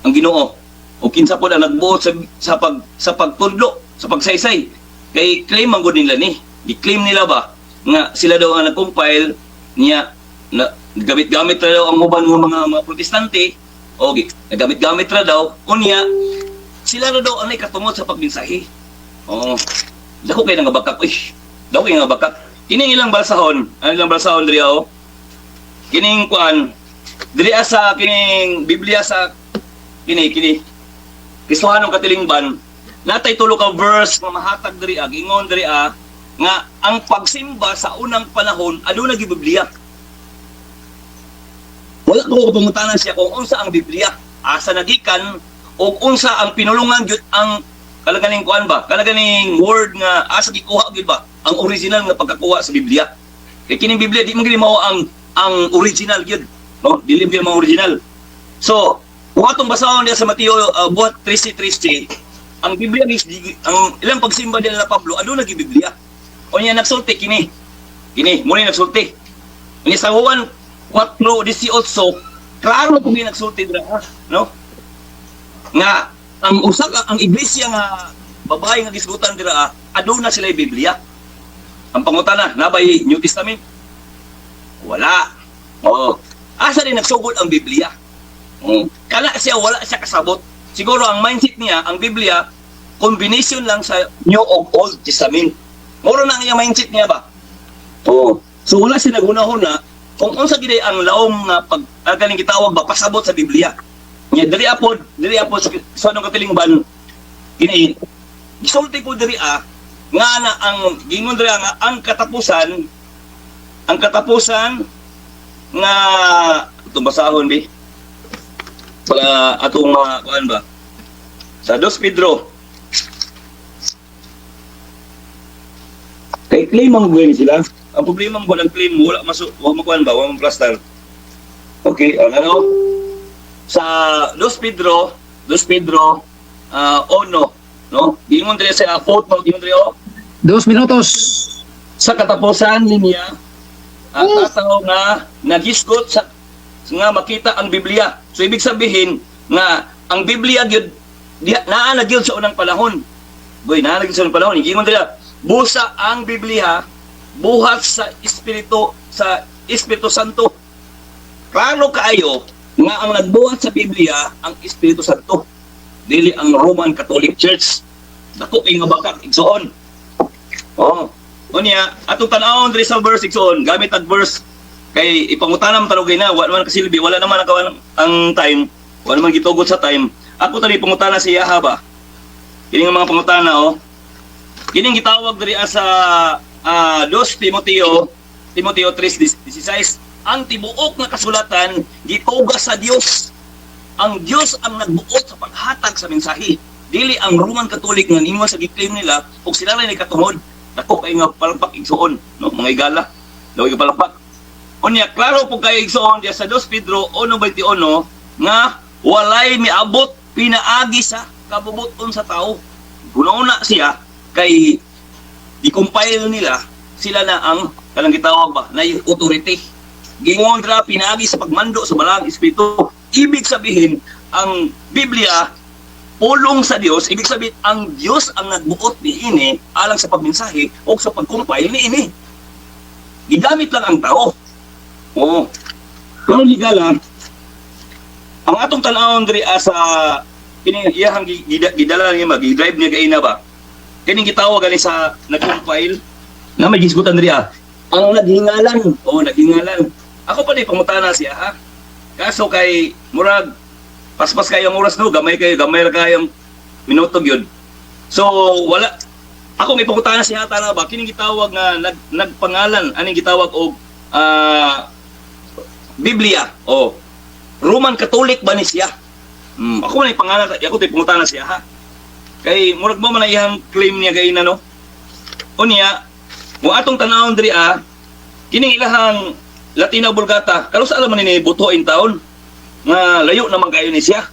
[SPEAKER 4] ang Ginoo? O kinsa po na nagbuot sa pagtudlo, sa pagsaysay? Kay claim man gud nila ni. Gi-claim nila ba nga sila daw ang nag-compile niya na gamit-gamit ra daw ang uban nga mga protestante o nagamit-gamit ra daw unya sila ra daw ang katungod sa pagmensahe. Oo. Dako kay nga bakak uy. Dako kay nga bakak. Kining ilang balsahon, ang ilang balsahon diri oh. Kining kuan diri sa kining Biblia sa kini kini Kristohanong katilingban natay tulo ka verse nga mahatag diri gingon diri nga ang pagsimba sa unang panahon aduna gyud Biblia. Wala ko pangutana siya kung unsa ang Biblia, asa nagikan og unsa ang pinulungan gyud ang kalaganing kuan ba, kalaganing word nga asa gikuha gyud ba ang original nga pagkakuha sa Biblia. Kay kining Biblia di man gyud mao ang original gyud, no? Dili gyud mao original. So, kung atong basahon diya sa Mateo buhat 13:13, ang Biblia is ang ilang pagsimba nila na Pablo aduna gyud Biblia. Unya nagsulti kini. Kini mo ni nagsulti. Unya sa Juan 4:18, klaro kung nagsulti dira, no? Nga ang usa ka ang iglesia nga babae nga gisgutan dira aduna sila Biblia. Ang pangutana, nabay New Testament? Wala. Oo. Asa din nagsugod ang Biblia? Oo. Kana siya wala siya kasabot. Siguro ang mindset niya, ang Biblia combination lang sa New o Old Testament. Moro na ang iyang mindset niya ba? Oo. So wala siya naghunahuna kung unsa gid ang laom nga pag ang kaning gitawag ba pasabot sa Biblia. Nya diri apod sa anong katilingban kini gisulti ko diri nga na ang gingon diri nga ang katapusan nga itong basahon bi para atong mga kuan ba sa Dos Pedro kay claim ang gawin sila. Ang problema mo walang claim, wala masu wa makuan ba, wa plaster. Okay, ano sa Dos Pedro ono, no? Gingon diri sa footnote, gingon diri oh,
[SPEAKER 3] 2 minutos.
[SPEAKER 4] Sa katapusan niya ang tataw nga nagisgot sa nga makita ang Biblia. So ibig sabihin nga ang Biblia gyud naa na gyud sa unang panahon. Boy, naa na gyud sa unang panahon. Gingon diri, busa ang Biblia buhat sa Espiritu Santo. Klaro kaayo nga ang nagbuhat sa Biblia ang Espiritu Santo. Dili ang Roman Catholic Church. Dako kay nga bakak igsoon. Oh. Unya, atong tan-awon diri sa verse igsoon, gamit ang verse kay ipangutana man tanong na, wala man kasilbi, wala naman ang, ang time, wala man gitugot sa time. Ako tani pangutana si Yaha ba? Kini nga mga pangutana oh. Kining gitawag diri sa 2 Timoteo, Timoteo 3:16, ang tibuok nga kasulatan gitugas sa Dios. Ang Dios ang nagbuot sa paghatag sa mensahe. Dili ang Roman Catholic nga ningon sa gi-claim nila ug sila ray katungod. Dako kay nga palpak igsuon, no, mga igala. Dako kay palpak. Unya klaro po kay igsuon diya sa 2 Pedro 1:21 nga walay miabot pinaagi sa kabubuton sa tao. Guna siya kay i-compile nila sila na ang kanang gitawag ba na authority. Gingon ra pinaagi sa pagmando sa Balaang Espiritu. Ibig sabihin ang Biblia pulong sa Dios, ibig sabihin ang Dios ang nagbuot niini alang sa pagmensahe o sa pag-compile niini. Gigamit lang ang tao. Oo. Pero ligala, ang atong tan-awon diri sa kini iyahang gidala niya mag-drive niya kaina ba. Kining gitawag gani sa nag-compile na may gisgutan diri. Ang naghingalan, oo, naghingalan. Ako pa di pangutana siya ha. Kaso kay murag paspas kayo ang oras no, gamay kayo, gamay ra kayong minuto gyud. So wala ako may pangutana siya tana ba kining gitawag nga nagpangalan aning gitawag og Biblia. Oh. Roman Catholic ba ni siya? Ako na pangalan, ako tay pangutana siya ha. Kay murag mo man na iyang claim niya gaina, no. Unya, kung atong tanawon diri ah, kining ilahang Latina Vulgata, karon sa alam man ni buto in taon nga layo naman kayo ni siya.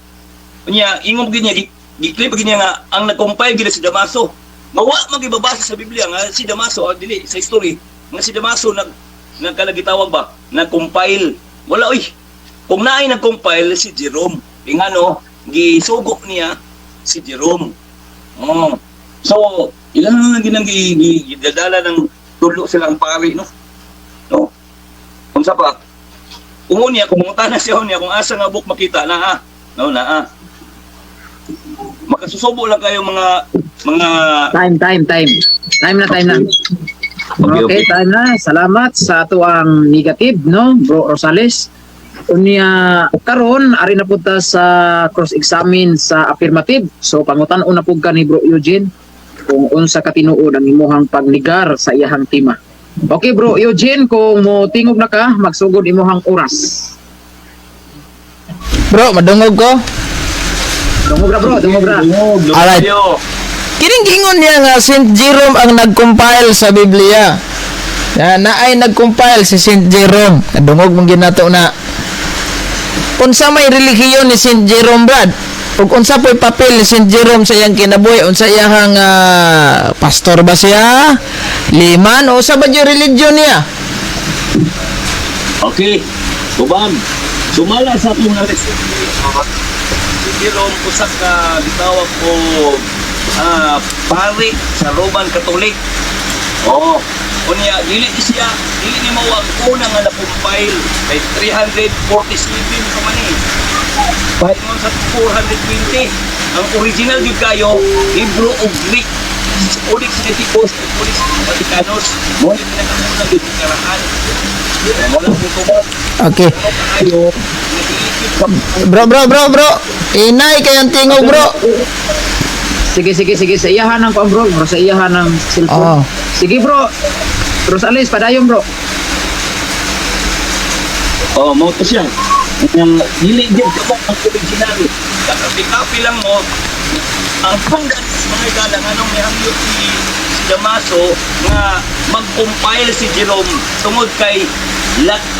[SPEAKER 4] Unya, ingon gid niya, gi-claim pa gid niya nga ang nag-compile gid si Damaso. Mawa man gibabasa sa Biblia nga si Damaso, ah, dili sa history nga si Damaso nagkalagitawag ba, nag-compile. Wala oy. Kung naay nag-compile si Jerome, ingano gisugo niya si Jerome. Oh. So, ilan na lang ginang gidadala ng tulo silang pari, no? No? Unsa pa? Kung niya, kung na siya niya, kung asa nga book makita, naa. No, naa. Makasusubo lang kayo mga
[SPEAKER 3] Time, time, time. Time na, time na.
[SPEAKER 4] Okay,
[SPEAKER 3] Okay,
[SPEAKER 4] okay.
[SPEAKER 3] time na. Salamat sa ato ang negative, no, Bro Rosales. Unya karon ari na pud ta sa cross-examine sa affirmative. So pangutan-on na pud ka ni Bro Eugene kung unsa ka tinuod ang imuhang pagnigar sa iyahang tema. Okay Bro Eugene, kung mo tingog na ka, magsugod imuhang oras.
[SPEAKER 1] Bro, madungog ko.
[SPEAKER 3] Dungog ra bro, dungog ra.
[SPEAKER 4] Dungog, dungog
[SPEAKER 1] Alright.
[SPEAKER 4] kayo.
[SPEAKER 1] Kining gingon niya nga Saint Jerome ang nag-compile sa Biblia. Na naay nag-compile si Saint Jerome. Nadungog mong ginato na. Unsa may relihiyon ni Saint Jerome, Brad? Ug unsa po'y papel ni Saint Jerome sa iyang kinabuhi? Unsa iyang pastor ba siya? Liman o sa ba yung religion niya?
[SPEAKER 4] Okay. Tubag. Sumala sa akong naresulti. Si Jerome usa ka gitawag ko pari sa Roman Catholic. Oo. Unya dili siya, dili ni mao ang una nga na-compile kay 347 pa man eh. Paingon sa 420. Ang original gyud kayo Hebrew ug Greek. Codex Sinaiticus ug Codex Vaticanus. Mo ni pinakauna gyud karaan. Mo lang kung tubag
[SPEAKER 1] Okay.
[SPEAKER 4] kayo nag-iisip ka.
[SPEAKER 1] Bro, bro, bro, bro. Inay kayang tingog, bro.
[SPEAKER 3] Sige, sige, sige. Sa iyahan ang kuan bro, bro, sa iyahan ang cellphone.
[SPEAKER 1] Oo.
[SPEAKER 3] Sige bro. Rosales, padayon bro.
[SPEAKER 4] Oh, mo to siya. Ang dili gyud ka mo ang original. Kakapi-kapi lang mo. Ang panggan sa mga gala nganong mihangyot si Damaso nga mag-compile si Jerome tungod kay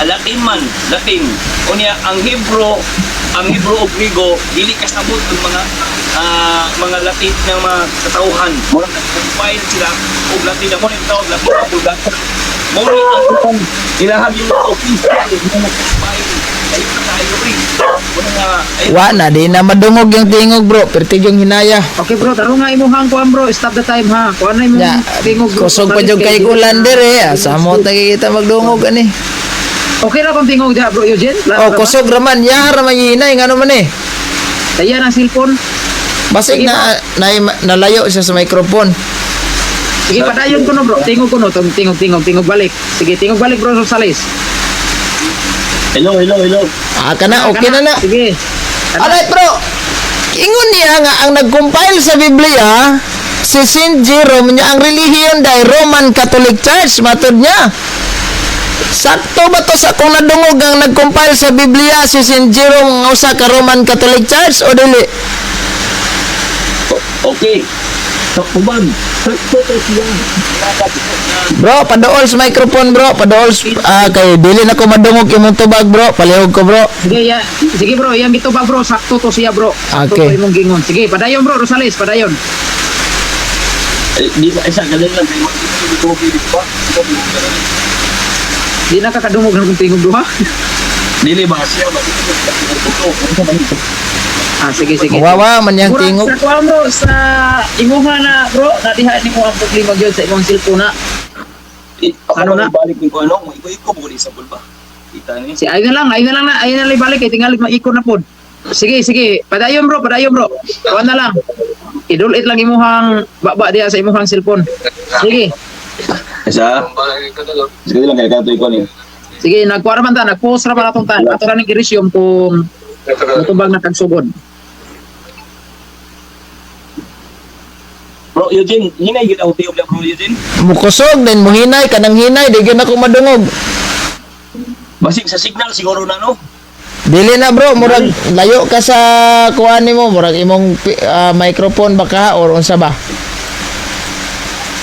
[SPEAKER 4] Latin man, Latin. Unya ang Hebrew ug Griego dili kasabot ang mga Latin ng mga katawhan. Mura nag-compile sila og Latin mo ni tawag Latin ug Vulgata. Mo ni ang ilahang yung official nga nag-compile. Kayo na kayo eh. Muna nga, ay,
[SPEAKER 1] Wa na di na madungog yung tingog, bro. Pertig yung hinaya.
[SPEAKER 3] Okay bro, tarong nga imuhang kuan bro. Stop the time ha. Kuan na imong
[SPEAKER 1] Ya,
[SPEAKER 3] tingog bro.
[SPEAKER 1] kusog pa jud kay ulan dire. Ah, samot na kita magdungog ani.
[SPEAKER 3] Okay ra kung tingog diha bro Eugene.
[SPEAKER 1] Oh, kusog raman, ya raman yung hinay ngano man eh.
[SPEAKER 3] Saya na cellphone.
[SPEAKER 1] Basig
[SPEAKER 3] Sige,
[SPEAKER 1] na, na nalayo siya sa microphone.
[SPEAKER 3] Sige, padayon ko no bro. Tingog ko no. Tingog, tingog, tingog balik. Sige, tingog balik bro Rosales.
[SPEAKER 4] Hello, hello, hello.
[SPEAKER 1] Ah, kana okay na na.
[SPEAKER 3] Sige.
[SPEAKER 1] Alright, bro. Ingon niya nga ang nag-compile sa Biblia si Saint Jerome niya ang relihiyon dahil Roman Catholic Church matod niya. Sakto ba to sa kung nadungog ang nag-compile sa Biblia si Saint Jerome nga usa ka Roman Catholic Church o dili?
[SPEAKER 4] Okay. So, ubang, sakto to siya.
[SPEAKER 1] Bro, padool sa microphone, bro. Padool kay dili na ko madungog imong tubag, bro. Palihog ko, bro.
[SPEAKER 3] Sige, ya. Sige bro, yang gito ba bro? Sakto to siya bro. Sakto
[SPEAKER 1] Okay.
[SPEAKER 3] to imong gingon. Sige, padayon bro Rosales, padayon.
[SPEAKER 4] Eh, di ba, isa, ganun lang. Di ba, di ba, di ba, di ba,
[SPEAKER 3] Di na kakadungog ng tingog duha.
[SPEAKER 4] Dili ba siya ba? Dili ba?
[SPEAKER 3] Ah, sige, sige.
[SPEAKER 1] Wawa man yang
[SPEAKER 3] Murag
[SPEAKER 1] tingog.
[SPEAKER 3] sa kuan bro, sa imuha na bro, nadiha nimo ang problema gyud sa imong cellphone na.
[SPEAKER 4] Ako
[SPEAKER 3] Ano
[SPEAKER 4] na?
[SPEAKER 3] na?
[SPEAKER 4] Balik ko ano, iko-iko mo sa bulba. Kita ni.
[SPEAKER 3] Si ayun na lang na, ayun na lang ibalik kay tingali maiko na pod. Sige, sige, padayon bro, padayon bro. Kuan na lang. Idulit lang imuhang baba diha sa imuhang cellphone. Sige.
[SPEAKER 4] Isa. Sige lang kay kato iko ni.
[SPEAKER 3] Sige, nagkuha man ta, nag-post ra man atong tan. Ato ra ning i-resume kung mutubag na kag sugod.
[SPEAKER 4] Bro Eugene, hinay gid ako tiyog bro Eugene.
[SPEAKER 1] Mukusog then muhinay kanang hinay di gyud ako madungog.
[SPEAKER 4] Basig sa signal siguro na no.
[SPEAKER 1] Dili na, bro, murag layo ka sa kuan nimo, murag imong microphone baka or unsa ba?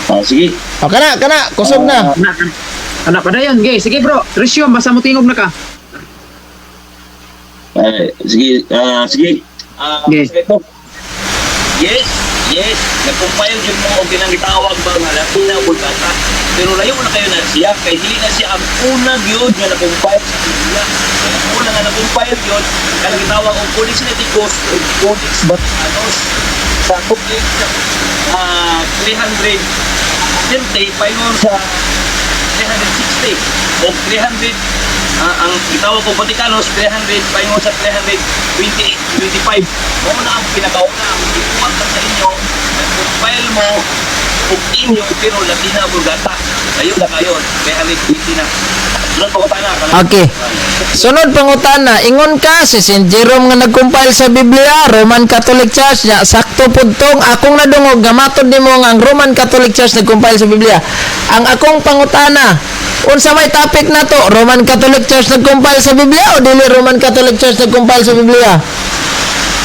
[SPEAKER 4] Ah, sige.
[SPEAKER 1] O kana kana, kusog na.
[SPEAKER 3] Ana, ana padayon. Okay, sige bro. Resume, basta mo tingog na ka.
[SPEAKER 4] Ay, sige, sige.
[SPEAKER 3] Okay.
[SPEAKER 4] Sige ito. Yes. Nag-compile yun mo og kinang gitawag ba nga Latina Vulgata. Pero layo na kayo na siya kay dili na siya ang una gyud nga na-compile sa Biblia. Kaya ang una nga na-compile gyud kanang gitawag og Codex Sinaiticus ug Codex Vaticanus sa tuig 330 paingon sa 360 o 300, ang gitawag og Vaticanos 300 paingon sa 328 25. Mao na ang pinakauna ang ikuha sa inyo, nag-compile mo og inyo pero Latina Vulgata. Layo na kayo, 320 na. Sunod pa ko na.
[SPEAKER 1] Okay. Sunod pangutana, ingon ka si St. Jerome nga nag-compile sa Biblia, Roman Catholic Church nya sakto pud tong akong nadungog nga matod nimo nga ang Roman Catholic Church nag-compile sa Biblia. Ang akong pangutana, unsa may topic nato? Roman Catholic Church nag-compile sa Biblia o dili Roman Catholic Church nag-compile sa Biblia?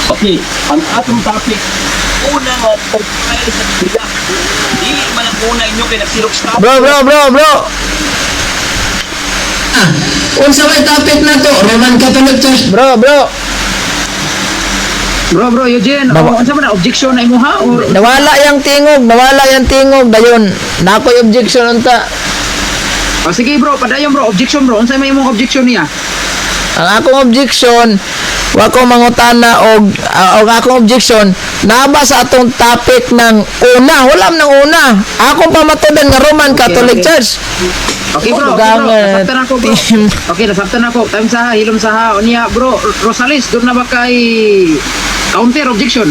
[SPEAKER 4] Okay, ang atong topic, una nga compile sa Biblia. Dili man ang una inyo kay nag-xerox copy.
[SPEAKER 1] Bro, bro, bro, bro. Unsa may topic nato? Roman Catholic Church. Bro, bro.
[SPEAKER 3] Bro, bro, Eugene, oh, unsa man na objection na imo ha? Or
[SPEAKER 1] Nawala yang tingog, nawala yang tingog dayon. Nakoy objection unta.
[SPEAKER 3] Oh, sige bro, padayon bro, objection bro. Unsa may imong objection niya?
[SPEAKER 1] Ang akong objection, wa ko mangutana og akong objection naba sa atong topic ng una, wala man ng una. Akong pamatudan nga Roman Catholic Church.
[SPEAKER 3] Okay bro, okay bro.
[SPEAKER 1] Dugangan,
[SPEAKER 3] Nasabtan ako bro.
[SPEAKER 1] team.
[SPEAKER 3] Okay, nasabtan ako. Time sa ha, hilom sa ha. Unya bro, Rosales, doon na ba kay counter objection?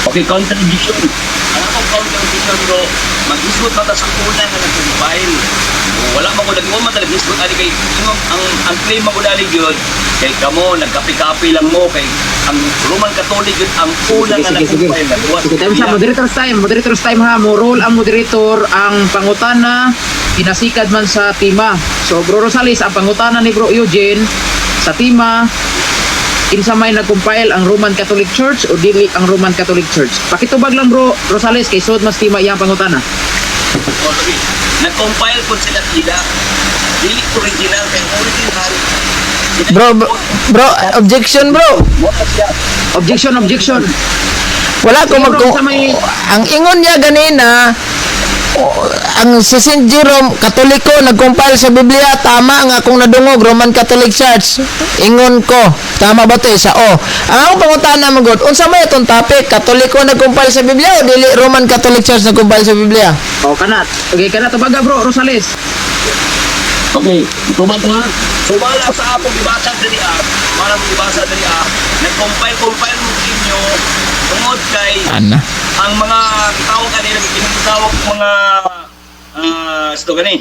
[SPEAKER 4] Okay, counter objection. Ang akong counter objection bro, mag-isgot na ta sa una nga nag-compile. Wala man ko lagi mo man talaga isgot ani kay imong ang claim mo dali gyud kay kamo nagkapi-kapi lang mo kay ang Roman Catholic gyud ang una nga
[SPEAKER 3] Sige, sige.
[SPEAKER 4] nag-compile. Nagawa
[SPEAKER 3] Sige,
[SPEAKER 4] sa
[SPEAKER 3] time sa
[SPEAKER 4] Biblia.
[SPEAKER 3] moderator's time. Moderator's time ha. Mo role ang moderator ang pangutana ginasikad man sa tima. So bro Rosales, ang pangutana ni bro Eugene sa tima, kinsa may nag-compile, ang Roman Catholic Church o dili ang Roman Catholic Church? Pakitubag lang bro Rosales kay sud mas tima iyang pangutana.
[SPEAKER 4] Oh, sabi, nag-compile po sila sila. Dili original kay original. Sila
[SPEAKER 1] Bro, bro, bro, objection bro.
[SPEAKER 4] Wala siya.
[SPEAKER 3] Objection, objection.
[SPEAKER 1] Wala ko
[SPEAKER 3] Sige,
[SPEAKER 1] mag
[SPEAKER 3] bro, sa may-
[SPEAKER 1] ang ingon niya ganina, o, ang si St. Jerome Katoliko nag-compile sa Biblia, tama nga akong nadungog Roman Catholic Church. Ingon ko, tama ba to isa? O, ang akong pangutana man gud, unsa may itong topic, Katoliko nag-compile sa Biblia o dili Roman Catholic Church nag-compile sa Biblia?
[SPEAKER 3] O kana. Okay, kana tubaga bro Rosales.
[SPEAKER 4] Okay, tubag ko ha. Sumala sa akong gibasa diri ah, para mong gibasa diri ah, nag-compile-compile mo inyo tungod kay
[SPEAKER 1] Ana.
[SPEAKER 4] ang mga tawag kanila ginatawag mga sto gani.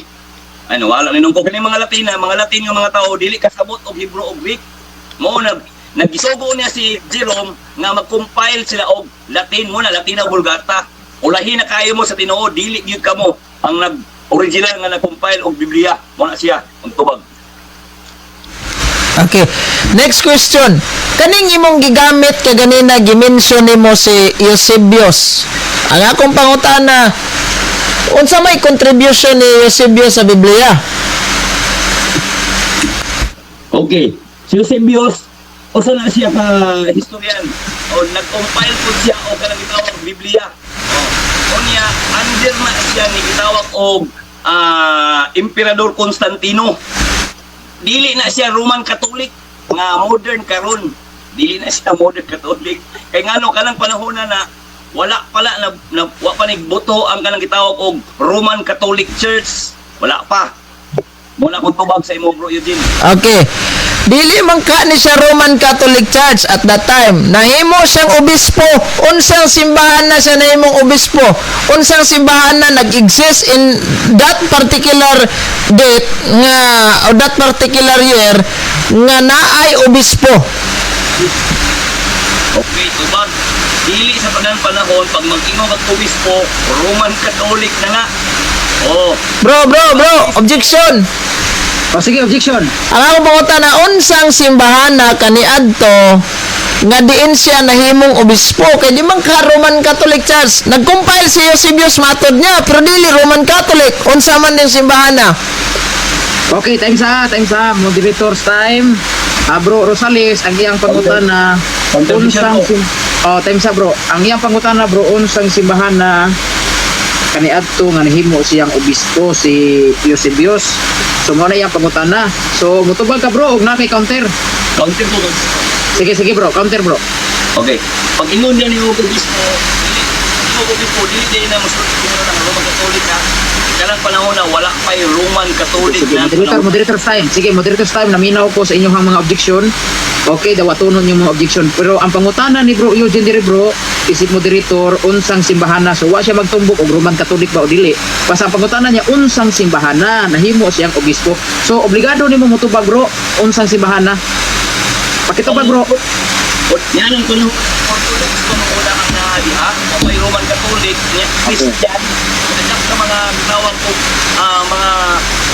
[SPEAKER 4] Ano wala ni nung kani mga Latina, mga Latin nga mga tao dili kasabot og Hebrew og Greek. Mao nag nagisugo niya si Jerome nga mag-compile sila og Latin mo na Latina Vulgata. Ulahi na kayo mo sa tinuod dili gyud kamo ang nag original nga nag-compile og Biblia. Mo na siya ang tubag.
[SPEAKER 1] Okay. Next question. Kaning imong gigamit ka ganina gimension nimo si Eusebius. Ang akong pangutana, unsa may contribution ni Eusebius sa Biblia?
[SPEAKER 4] Okay. Si Eusebius, usa na siya ka historian. O nag-compile po siya og kanang gitawag Biblia. O unya under na siya ni gitawag og Emperador Constantino. Dili na siya Roman Catholic nga modern karon. Dili na siya modern Catholic. Kay ngano kanang panahon na na wala pala na, na wa pa nigboto ang kanang gitawag og Roman Catholic Church. Wala pa. Muna kong tubag sa imo bro Eugene.
[SPEAKER 1] Okay. Dili man ka ni siya Roman Catholic Church at that time. Nahimo siyang obispo. Unsang simbahan na siya nahimong obispo? Unsang simbahan na nag-exist in that particular date nga or that particular year nga naay obispo?
[SPEAKER 4] Okay, tubag. Dili sa tanan panahon, pag mag-ingon kag obispo, Roman Catholic na nga. Oh,
[SPEAKER 1] Bro, bro, bro, objection.
[SPEAKER 3] O sige, objection.
[SPEAKER 1] Ang akong pangutana, unsang simbahan na kaniadto nga diin siya nahimong obispo kay di man ka Roman Catholic Church? Nag-compile si Eusebius, matod niya, pero dili Roman Catholic. Unsa man din simbahan na?
[SPEAKER 3] Okay, time sa moderators time. Ah, bro Rosales, ang iyang pangutana,
[SPEAKER 4] Contradiction
[SPEAKER 3] unsang
[SPEAKER 4] ko.
[SPEAKER 3] Oh, time sa, bro. Ang iyang pangutana, bro, unsang simbahan na kaniadto nga nahimo siyang obispo si Eusebius? So mao na iyang pangutana. So mutubag ka, bro, og na kay counter.
[SPEAKER 4] Counter ko.
[SPEAKER 3] Sige, sige, bro, counter, bro.
[SPEAKER 4] Okay. Pag ingon niya ni Hugo Obispo, dili Hugo Obispo, dili din na musulti ko ng Roman Catholic ha. Kanang panahon na wala pa'y Roman Catholic
[SPEAKER 3] Sige,
[SPEAKER 4] na
[SPEAKER 3] moderator,
[SPEAKER 4] panahon.
[SPEAKER 3] moderator's time. Sige, moderator's time. Naminaw ko sa inyong mga objection. Okay, dawatonon yung mga objection. Pero ang pangutana ni bro Eugene dire, bro, isip moderator, unsang simbahana. So, wa siya magtumbok og Roman Catholic ba o dili. Basta ang pangutana niya, unsang simbahana. Nahimo siyang obispo. So, obligado nimo motubag, bro, unsang simbahana. Pakitubag, bro.
[SPEAKER 4] Yan ang kuno Orthodox kuno una ang nahaliha, o may Roman Catholic, niya Christian. Anak sa mga tawag ko mga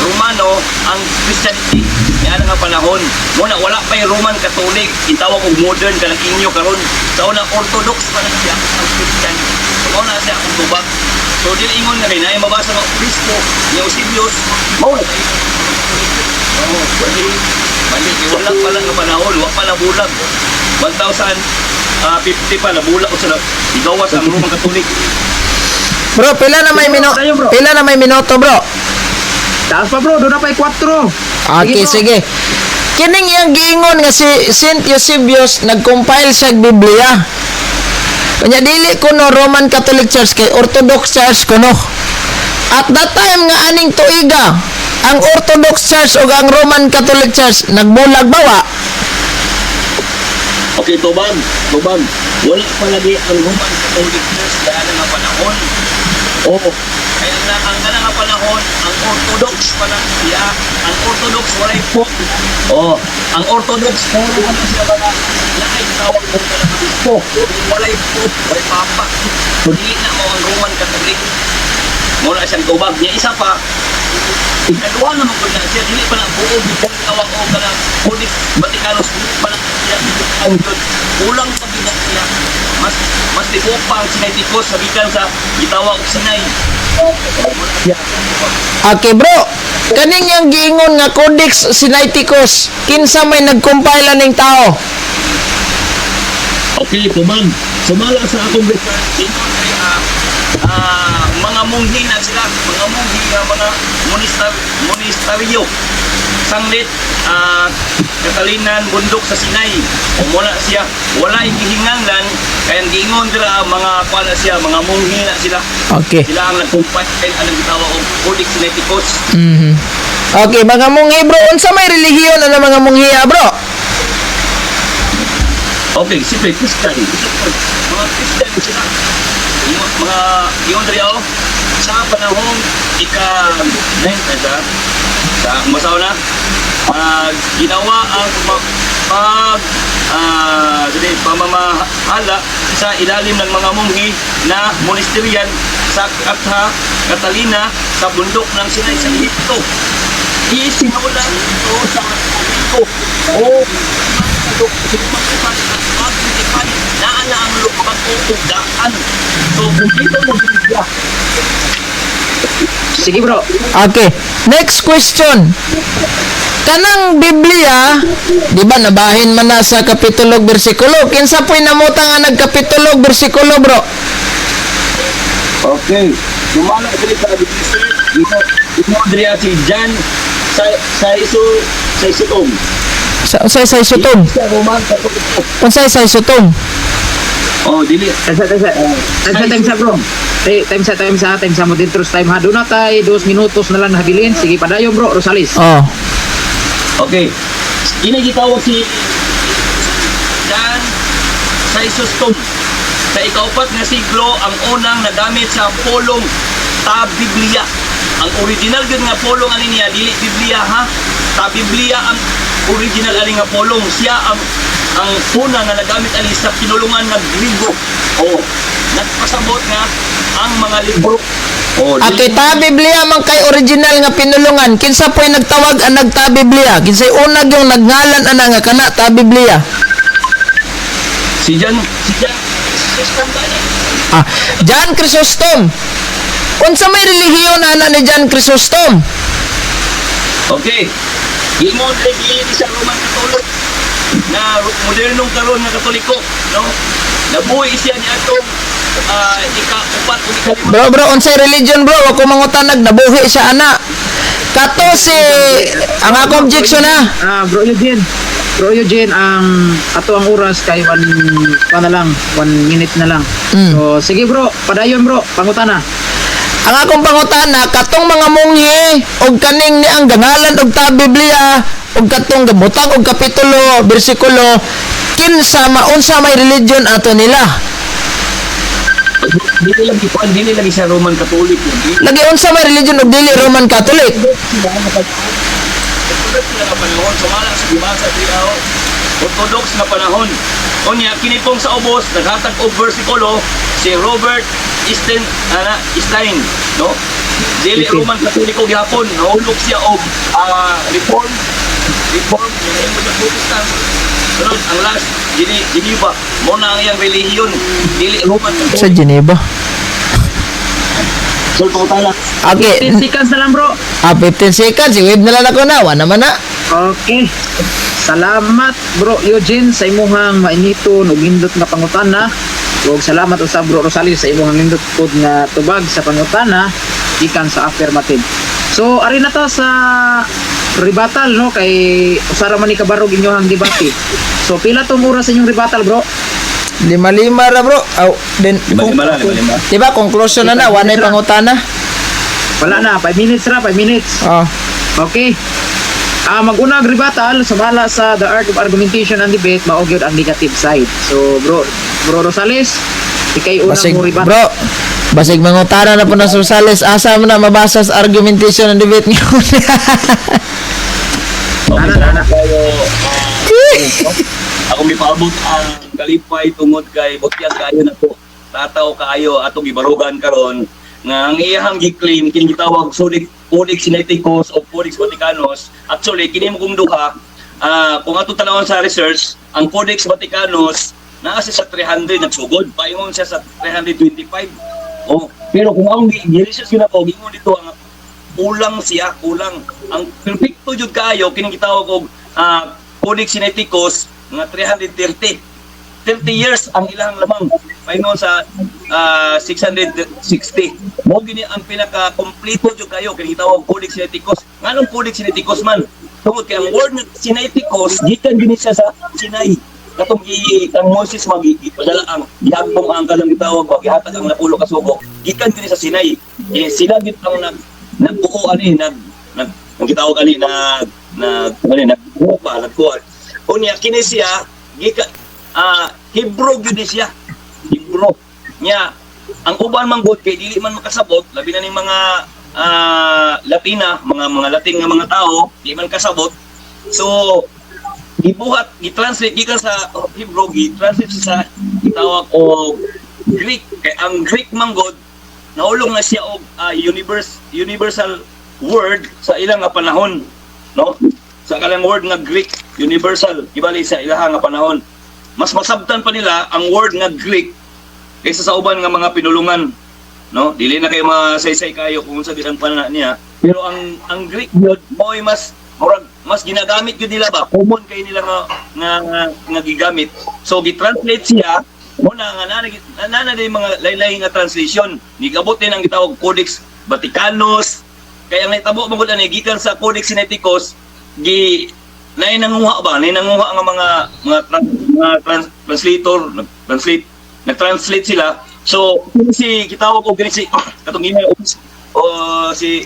[SPEAKER 4] Romano ang Christianity. Yan ang panahon. Muna wala pa yung Roman Catholic, itawag og modern kanang inyo karon. Sa una Orthodox pa lang siya ang Christian. So mao na siya akong tubag. So dili ingon nga kay naay mabasa nga obispo ni Eusebius, mao na kayo. Oo, mali. Mali, kay wala pa lang nga panahon, wa pa nabulag. 1050 pa nabulag ko sa igawas ang Roman Catholic.
[SPEAKER 1] Bro, pila na may
[SPEAKER 3] Sige, bro, tayo, bro.
[SPEAKER 1] pila na may minuto, bro?
[SPEAKER 3] Taas pa, bro, doon na pa 4.
[SPEAKER 1] Okay, sige. Kining iyang giingon nga si Saint Eusebius nag-compile siya og Biblia. Kanya dili kuno Roman Catholic Church kay Orthodox Church kuno. At that time nga aning tuiga, ang Orthodox Church ug ang Roman Catholic Church nagbulag bawa?
[SPEAKER 4] Okay, tubag, tubag. Wala pa lagi ang Roman Catholic Church dahil nga panahon. Oo. Kaya na, ang kanang nga panahon, ang Orthodox pa lang siya. Ang Orthodox walay po. Oo. Ang Orthodox, puro pa lang siya mga naay tawag mo ka ng obispo. Walay po, walay papa. So, dili na mo ang Roman Catholic. Muna siyang tubag. Niya isa pa, ikaduha naman ko na siya, dili pa na buo, bigyan tawag o ka ng Codex Vaticanus, dili pa na siya, ang yun. Kulang pa gina siya. Mas mas tibuok pa ang Sinaiticos sa gikan sa gitawag og Sinai. Muna siya.
[SPEAKER 1] Okay, bro. Kaning iyang giingon nga Codex Sinaiticus, kinsa may nag-compile aning tao?
[SPEAKER 4] Okay, tumang. Sumala sa akong research, ingon kay mga munghi na sila, mga munghi nga mga monasteryo. Sanglit, Katalinan, bundok sa Sinai. O muna siya, wala gihinganglan, kaya ang giingon dira mga kuan na siya, mga munghi na sila.
[SPEAKER 1] Okay.
[SPEAKER 4] Sila ang nag-compile anong gitawag og Codex Sinaiticus.
[SPEAKER 1] Okay, mga munghi, bro, unsa may relihiyon ana mga munghi, bro?
[SPEAKER 4] Okay, siyempre, Christian. Mga Christian sila. Yung mga, yung diri oh, sa panahong ika 9 sa masaw na, ginawa ang pag sige, pamamahala sa ilalim ng mga munghi na monasteryan sa Katha, Catalina, sa bundok ng Sinai sa Ehipto. Isinulat ito sa Katoliko. O naa na ang pag-uugaan. So, kung dito mo Biblia,
[SPEAKER 3] Sige, bro.
[SPEAKER 1] Okay. Next question. Kanang Biblia, di ba nabahin man na sa kapitulo ug bersikulo? Kinsa po'y namuta nga nagkapitulo ug bersikulo, bro?
[SPEAKER 4] Okay. Sumala diri sa research, ito ito diri si John sa iso sa isutom.
[SPEAKER 1] Sa unsay sa isutom?
[SPEAKER 4] Sa Roman Catholic.
[SPEAKER 1] Unsay sa isutom?
[SPEAKER 4] Oh, dili.
[SPEAKER 3] Time sa, time sa. Time sa, time sa, bro. Time sa, time sa, time sa moderators time ha. Doon na tayo, 2 minutos na lang nahabilin. Sige, padayon, bro, Rosales.
[SPEAKER 1] Oh.
[SPEAKER 4] Okay. Ini gitawag si John sa Isustom. Sa ikaupat nga siglo, ang unang nagamit sa polong ta Biblia. Ang original gyud nga polong ani niya dili Biblia ha. Ta Biblia ang original ani nga polong. Siya ang una nga nagamit ani sa pinulungan nga Grigo. Oh, nagpasabot nga ang mga libro Oh,
[SPEAKER 1] Okay, ta Biblia man kay original nga pinulungan. Kinsa po'y nagtawag ang nagta Biblia? Kinsay unag yung nagngalan ana nga kana ta Biblia?
[SPEAKER 4] Si Jan Chrysostom ba niya?
[SPEAKER 1] Ah, John Chrysostom. Unsa may relihiyon ana ni John Chrysostom?
[SPEAKER 4] Okay. Ingon kay dili ni siya Roman Catholic na modernong karon nga Katoliko, no? Nabuhi siya ni atong ika-upat o ika-lima.
[SPEAKER 1] Bro, bro, unsay religion, bro? Wa ko mangutanag nabuhi siya ana. Kato si ang ako objection na.
[SPEAKER 3] Ah, Bro Eugene. Bro Eugene, ang ato ang oras kay one pa na lang, 1 minute na lang. So sige bro, padayon bro, pangutana.
[SPEAKER 1] Ang akong pangutana katong mga monghe og kaning ni ang gangalan og ta Biblia og katong gamutang og kapitulo, bersikulo, kinsa maunsa may religion ato nila?
[SPEAKER 4] Dili lagi siya Roman Catholic. Dili
[SPEAKER 1] Lagi unsa may religion og dili Roman Catholic?
[SPEAKER 4] Orthodox na nga panahon, sumala sa gibasa diaw. Orthodox nga panahon. Unya kini pong sa ubos naghatag og versikulo si Robert Stein ana Stein, no? Dili
[SPEAKER 3] Okay.
[SPEAKER 4] Roman Katoliko gihapon, nahulog siya og reform nahimo sa Protestant. Sunod ang last Geneva, mo na ang iyang relihiyon, dili Roman
[SPEAKER 1] Sa
[SPEAKER 4] Catholic.
[SPEAKER 1] Geneva.
[SPEAKER 4] So pangutana.
[SPEAKER 1] Okay.
[SPEAKER 3] 15 seconds na lang bro.
[SPEAKER 1] Ah, 15 seconds. I-wave na lang ako na. Wa naman na.
[SPEAKER 3] Okay. Salamat Bro Eugene sa imuhang mainiton ug nindot nga pangutana. Ug salamat usab Bro Rosalio sa imuhang nindot pod nga tubag sa pangutana gikan sa affirmative. So ari na ta sa rebuttal, no, kay usara man ni kabarog inyohang debate. So pila tong oras sa inyong rebuttal, bro?
[SPEAKER 1] Lima-lima ra, bro. Aw, then,
[SPEAKER 4] Lima-lima lang, lima-lima.
[SPEAKER 1] Diba, conclusion na na. Wa na'y pangutana.
[SPEAKER 3] Wala na, 5 minutes ra, 5 minutes.
[SPEAKER 1] Oh.
[SPEAKER 3] Okay. Ah, mag-unang rebuttal sumala sa The Art of Argumentation and Debate, mao gyud ang negative side. So bro, Bro Rosales, ikay unang
[SPEAKER 1] Basig,
[SPEAKER 3] mo rebuttal.
[SPEAKER 1] bro. Basig mangutana na po ng Rosales. Asa mo na mabasa sa argumentation and debate ngayon?
[SPEAKER 4] Okay,
[SPEAKER 3] Ana,
[SPEAKER 4] salamat
[SPEAKER 3] ana.
[SPEAKER 4] kayo. Ako mipaabot ang kalipay tungod kay butyag kaayo na po. Tataw kaayo atong gibarugan karon nga ang iyahang gi-claim kini gitawag Codex Codex Sinaiticus o Codex Vaticanus. Actually kini mo kung duha, kung ato tan-awon sa research, ang Codex Vaticanus naa siya sa 300 nagsugod, paingon siya sa 325. Oh, pero kung ang gi-research gyud ako, giingon dito ang kulang siya, kulang. Ang perfecto jud kaayo kining gitawag og Codex Sinaiticus nga 330. 30 years ang ilang lamang paingon sa 660. Mao gini ang pinaka kompleto jud kayo kining gitawag Codex Sinaiticus. Nganong Codex Sinaiticus man? Tungod kay ang word nga Sinaiticus gikan gini siya sa Sinai. Katong gi ang Moses magi gipadala ang gihagbong ang kanang gitawag ba gihatag ang napulo ka sugo gikan gini sa Sinai. Eh, sila gid ang nagbuo ani nag nag ang gitawag ani nag nag ano nagbuo pa nagkuan. Unya kini siya gika Hebrew gyud ni siya. Hebrew. Nya ang uban man gud kay dili man makasabot labi na ning mga Latina, mga Latin nga mga tao, di man kasabot. So gibuhat, gi-translate gikan sa Hebrew, gi-translate siya sa gitawag og Greek. Kay ang Greek man gud nahulong na siya og universal word sa ilang nga panahon, no? Sa kanang word nga Greek, universal, ibali sa ilaha nga panahon. Mas masabtan pa nila ang word nga Greek kaysa sa uban nga mga pinulungan, no? Dili na kayo masaysay kayo kung unsa gid ang panana niya, pero ang Greek gyud mo'y mas murag mas ginagamit gyud nila ba, common kay nila nga gigamit. So gi-translate siya mo na nga nana din mga laylay nga translation. Gigabot din ang gitawag Codex Vaticanus. Kaya ang nahitabo man gud ani gikan sa Codex Sinaiticus, gi naay nanguha ba, naay nanguha nga mga translator, nag-translate nag-translate sila. So kini si gitawag og kini si katong email o si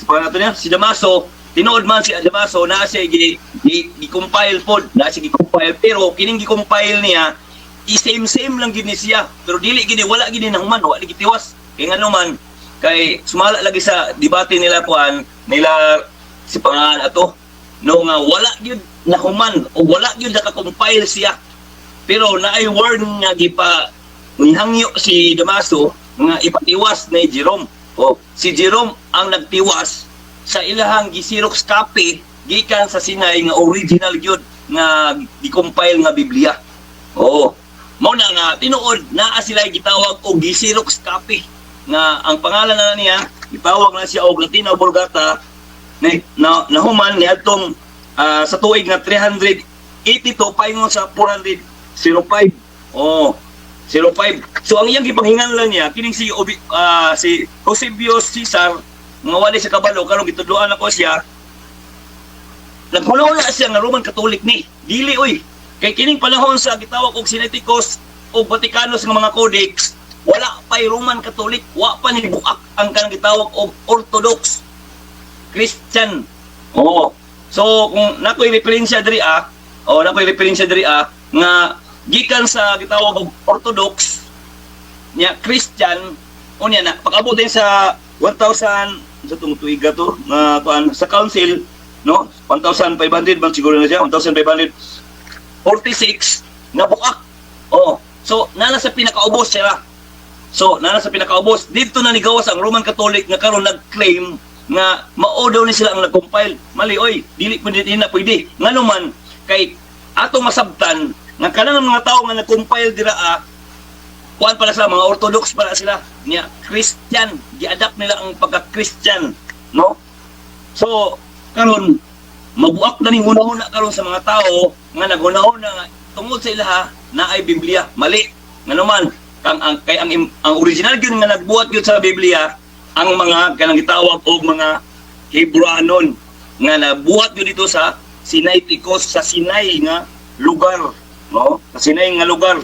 [SPEAKER 4] pangalan niya si Damaso. Tinuod man si Damaso naa siya gi-compile pod, naa siya gi-compile, pero kining gi-compile niya i same same lang gid ni siya, pero dili gini, wala gini nang man wala gitiwas. Kay ngano man, kay sumala lagi sa debate nila kuan nila si pangalan ato, no, nga wala gyud nahuman o wala gyud naka-compile siya, pero naay word nga gipa nihangyo si Damaso nga ipatiwas ni Jerome. Oh, si Jerome ang nagtiwas sa ilahang gi-Xerox copy gikan sa Sinai nga original gyud nga gi-compile nga Biblia. Oo. Mao na nga tinuod naa sila gitawag og gi-Xerox copy nga ang pangalan na niya, gitawag na siya og Latina Vulgata na, na nahuman niadtong sa tuig nga 382 paingon sa 405. Oh, 05. So ang iyang gipanghinganlan niya kining si Eusebius Caesar nga wala sa kabalo karon, gitudloan ako siya. Naghuna siya nga Roman Catholic ni. Dili oy. Kay kining panahon sa gitawag og Sinaiticus o Vaticanos nga mga codex, wala pa'y Roman Catholic, wa pa ni buak ang kanang gitawag og Orthodox Christian. Oo. So kung nakoy referensya diri oh, nakoy referensya diri nga gikan sa gitawag og Orthodox nya Christian, unya na pag-abot din sa 1000 sa tong tuiga to nga kuan sa council, no, 1500 bang siguro na siya, 1546 nga buak. Oh, so nana sa pinakaubos sila. So nana sa pinakaubos dito na nigawas ang Roman Catholic nga karon nag-claim nga mao daw ni sila ang nag-compile. Mali oy, dili pwede, dili na pwede. Ngano man kay atong masabtan nga kanang mga tawo nga nag-compile dira kuan pala sila, mga Orthodox pala sila niya, Christian, gi-adapt nila ang pagka-Christian, no? So karon mabuak na ning hunahuna karon sa mga tao nga naghunahuna nga tungod sa ilaha na ay Biblia. Mali. Ngano man kang ang kay ang original gyud nga nagbuhat gyud sa Biblia ang mga kanang gitawag og mga Hebreanon nga nabuhat gyud dito sa Sinaiticos, sa Sinai nga lugar, no? Sa Sinai nga lugar.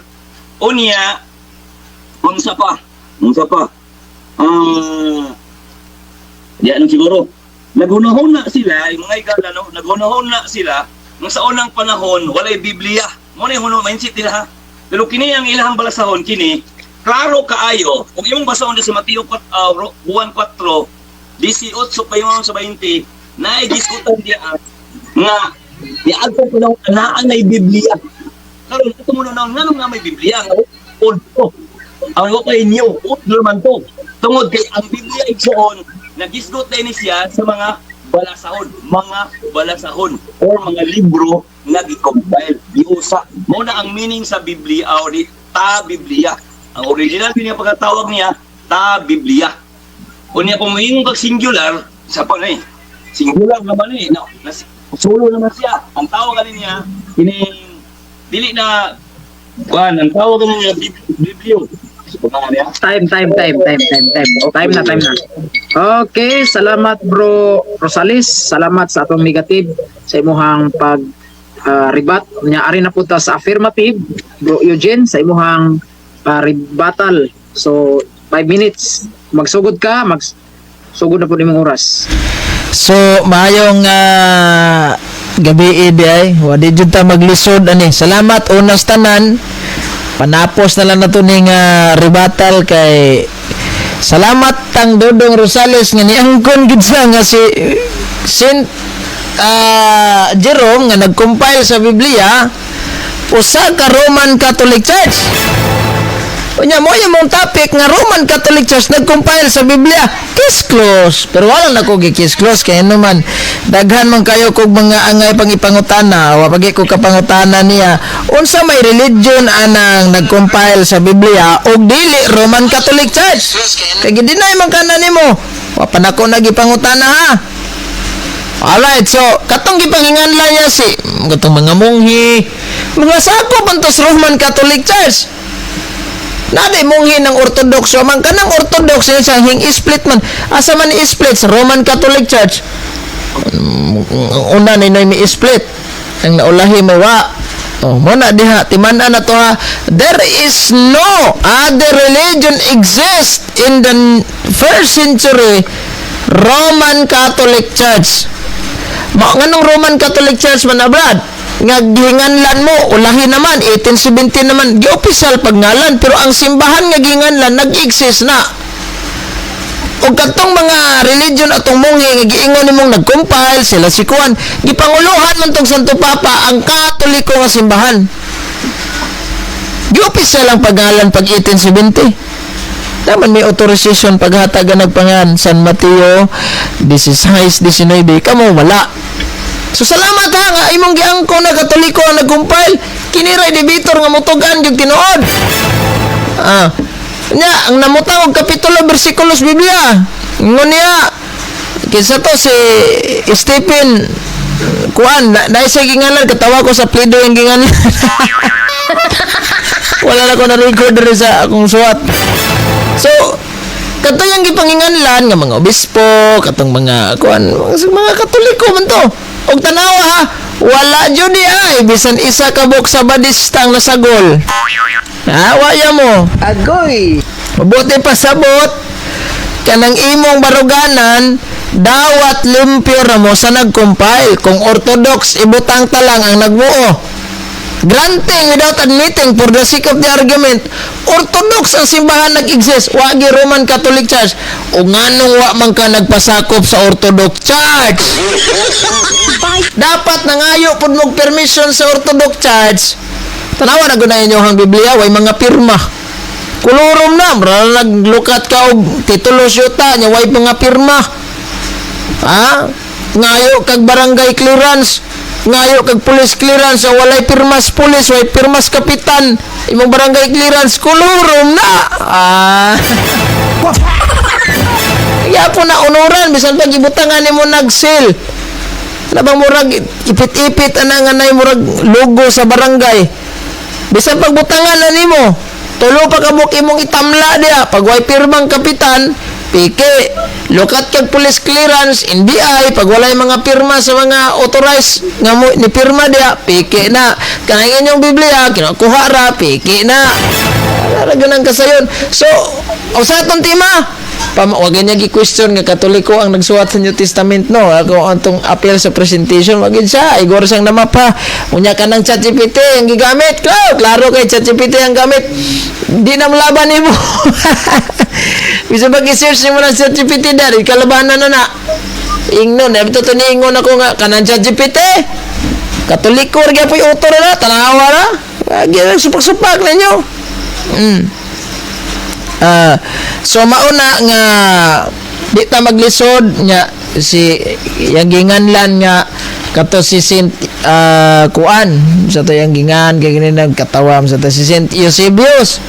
[SPEAKER 4] Unya unsa pa? Unsa pa? Diyan siguro. Naghunahuna sila, yung mga igala, no? Naghunahuna sila nga sa unang panahon walay Biblia. Mo na yung mindset nila ha. Pero kini ang ilahang balasahon kini, klaro kaayo. Kung imong basahon sa Mateo 4, Juan 4, 18 pa yung sa 20, naay gisgutan diya nga niadtong panahon naa nay Biblia. Karon ato mo na nganong nga may Biblia nga old to. Ang wa kay new, old naman to. Tungod kay ang Biblia igsoon nagisgot din siya sa mga balasahon or mga libro nga gi-compile, giusa. Mao na ang meaning sa Biblia o di ta Biblia. Ang original niya pagkatawag niya ta Biblia. Unya kung moingon kag singular, sa pa na eh. Singular naman eh. No, solo naman siya. Ang tawag kanin niya kining dili na kuan, ang tawag kanin niya Biblio. Niya.
[SPEAKER 3] Time, time, time, time, time, time. Time na, time na. Okay, salamat, Bro Rosales. Salamat sa atong negative sa imuhang pag rebat. Nya ari na punta sa affirmative, Bro Eugene, sa imuhang rebuttal. So, 5 minutes. Magsugod ka, magsugod na po nimong oras.
[SPEAKER 1] So, maayong gabi di ay. Wa di jud ta maglisod ani. Salamat unas tanan. Panapos na lang nato ning rebuttal kay salamat tang Dodong Rosales nga niangkon gid siya nga si Saint Jerome nga nag-compile sa Biblia usa ka Roman Catholic Church. Unya mo yung mong topic nga Roman Catholic Church nag-compile sa Biblia. Case close. Pero wala na ko gi-case close kay naman daghan man kayo kog mga angay pang ipangutana, wa pagi ko kapangutana niya unsa may religion anang nag-compile sa Biblia og dili Roman Catholic Church. Kay gideny man kana nimo. Wa pa nako nagipangutana ha. Alright, so katong gipanginganlan niya si katong mga monghe, mga sakop man to sa Roman Catholic Church. Nadi monghe ng Orthodox man kanang Orthodox yun siya hing split man. Asa man i-split sa Roman Catholic Church? Una ni mi split. Ang naulahi mo wa. Oh, mo na diha timan-an na to ha. There is no other religion exist in the first century Roman Catholic Church. Mao nganong Roman Catholic Church man na, Brad? Nga gihinganlan mo, ulahi naman, 1817 naman, gi-official pagngalan, pero ang simbahan nga gihinganlan, nag-exist na. O katong mga religion atong monghe nga giingon nimong nag-compile sila si Kuan, gipanguluhan man tong Santo Papa ang Katoliko nga simbahan. Gi-official ang paggalan pag 1870. Naman may authorization paghatag ang nagpangan San Mateo 16:19, kamo wala. So salamat ha nga imong giangko na Katoliko ang nag-compile, kini ray debater nga mutug-an gyud tinuod. Ah. Nya ang namutang og kapitulo bersikulos Biblia. Ingon niya kinsa to si Stephen kuan na, na siya gingalan, katawa ko sa plido yung gingalan. Wala na ko na record diri sa akong suwat. So kato yung gipanginganlan nga mga obispo, katong mga kuan, mga Katoliko man to. Og tanawa ha, wala jud di ay bisan isa ka buok Sabadista ang nasagol. Ha, waya mo.
[SPEAKER 3] Agoy!
[SPEAKER 1] Mabuti pa sabot kanang imong baruganan, dawat limpyo ra mo sa nag-compile. Kung Orthodox, ibutang ta lang ang nagbuo. Granting without admitting, for the sake of the argument, Orthodox ang simbahan nag-exist, wa gi Roman Catholic Church. O nganong wa man ka nagpasakop sa Orthodox Church? Dapat nangayo pud mog permission sa Orthodox Church. Tanawa na gud na inyo ang Biblia, way mga pirma. Kulurom na, mura naglukat ka og titulo syuta nya way mga pirma. Ha? Ngayo kag barangay clearance, ngayo kag police clearance, sa walay pirmas police, way pirmas kapitan, imong barangay clearance kulurom na. Ah. Po na unuran bisan pag ibutangan nimo nag-seal. Na bang murag ipit-ipit ana nga nay murag logo sa barangay. Bisan pagbutangan na nimo, tulo pa ka buok imong itamla diha, pag way pirmang kapitan, piki. Lukat kag police clearance, NBI, pag walay mga pirma sa mga authorized nga mo ni pirma diha, piki na. Kanang inyong Biblia, kinukuha ra, piki na. Wala ganang kasayon. So, sa atong tema, wag niya gi-question nga Katoliko ang nagsuwat sa New Testament, no. Ako antong appeal sa presentation, wag gid siya igor siyang namapa. Unya ka ng ChatGPT ang gigamit, klaro klaro kay ChatGPT ang gamit, di na molaban nimo. Bisa pag i-search nimo ng ChatGPT dari kalabanan na na ingnon eh to niingon ako nga kanang ChatGPT Katoliko ra gyapon author na, tanawa ra. Wag supak-supak ninyo. Ah, so mauna nga di ta maglisod nya si yang ginganlan nga kato si Saint kuan sa to yang gingan kay gini nagkatawam sa to si Saint Eusebius.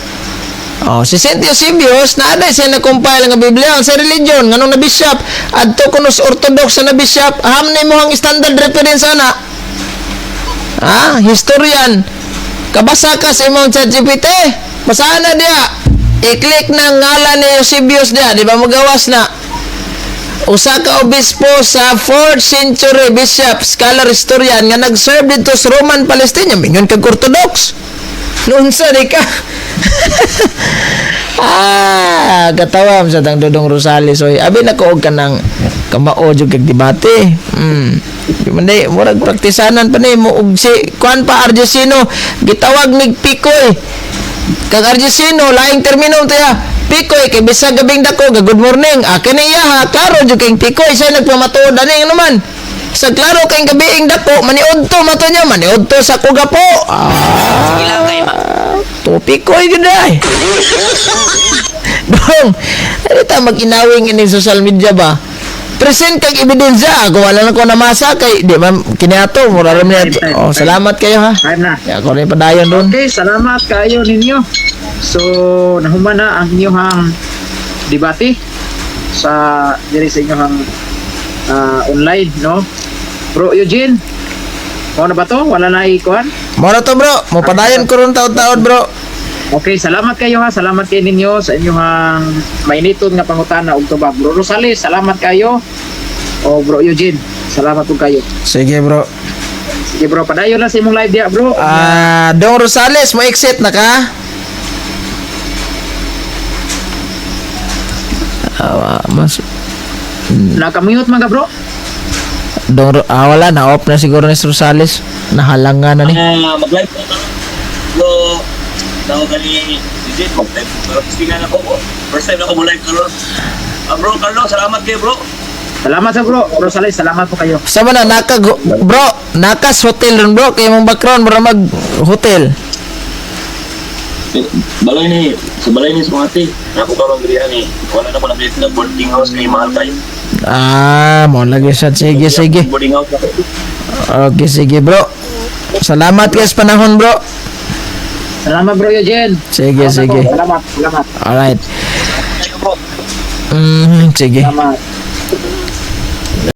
[SPEAKER 1] Oh, si Saint Eusebius naa na siya na-compile nga Biblia sa religion nganong na bishop adto kuno sa Orthodox na bishop ham na imong standard reference ana. Ah, historian. Kabasa ka sa imong ChatGPT. Basahan na diya. I-click na ang ngalan ni Eusebius diya, di ba magawas na? Usa ka obispo sa 4th century, bishop, scholar, historian nga nag-serve dito sa Roman Palestine. Mingon kag Orthodox. Noon sa di ka. Ah, katawam sa tang Dodong Rosales oy. Abi na ko og kanang kamao jud kag debate. Di man day murag praktisanan pa ni mo og si kuan pa Argesino gitawag mig Pikoy. Kag Argesino laing termino to ya. Pikoy kay bisag gabing dako ga good morning. Akin ni iya ha, klaro jud kay Pikoy siya nagpamatuod ani naman. Sa klaro kay gabiing dako maniudto mato niya maniudto sa kugapo. Ah.
[SPEAKER 2] Sige lang kay ma.
[SPEAKER 1] To Pikoy gud ay. Dong, ano ta mag-inawing ini social media ba? Present kag ebidensya. Ako wala na ko namasa kay di man kiniato mura ra man
[SPEAKER 3] Time, time,
[SPEAKER 1] Oh,
[SPEAKER 3] time.
[SPEAKER 1] salamat kayo ha.
[SPEAKER 3] Time na.
[SPEAKER 1] Ya, ako rin padayon ron.
[SPEAKER 3] Okay, salamat kayo ninyo. So, nahuman na ang inyong debate sa diri sa inyong online, no? Bro Eugene, mao na ba to? Wala na ikuan?
[SPEAKER 1] Mao na to, bro. Mo padayon ko ron taod-taod, bro.
[SPEAKER 3] Okay, salamat kayo ha. Salamat kayo ninyo sa inyong mainiton nga pangutana ug tubag. Bro Rosales, salamat kayo. O Bro Eugene, salamat po kayo.
[SPEAKER 1] Sige, bro.
[SPEAKER 3] Sige bro, padayon na sa imong live diya, bro.
[SPEAKER 1] Ah, Dong Rosales, mo exit na ka? Ah, mas
[SPEAKER 3] Nakamute man ka, bro.
[SPEAKER 1] Dong wala na off na siguro ni Rosales. Nahalangan na ni.
[SPEAKER 4] Ah, mag-live ko karon. Bro, tawag ka ni Eugene, mag-live ko karon. Tingnan ako po. First time ako mo live karon. Ah, bro, Carlo, salamat kayo, bro.
[SPEAKER 3] Salamat sa bro. Rosales, salamat po kayo.
[SPEAKER 1] Sama na naka bro, nakas hotel ron bro kay imong background mura mag hotel.
[SPEAKER 4] Balay ni sa balay ni sa mga ate. Ako karon diri ani. Wala na ko nabilit na boarding house kay mahal kayo.
[SPEAKER 1] Ah, mo lagi sad. Sige, sige.
[SPEAKER 4] Boarding house ako.
[SPEAKER 1] Okay, sige, bro. Salamat guys panahon, bro.
[SPEAKER 3] Salamat, Bro Eugene.
[SPEAKER 1] Sige,
[SPEAKER 3] Salamat
[SPEAKER 1] sige.
[SPEAKER 3] po. Salamat, salamat.
[SPEAKER 1] Alright.
[SPEAKER 4] Thank you, bro.
[SPEAKER 1] Sige.
[SPEAKER 3] Salamat.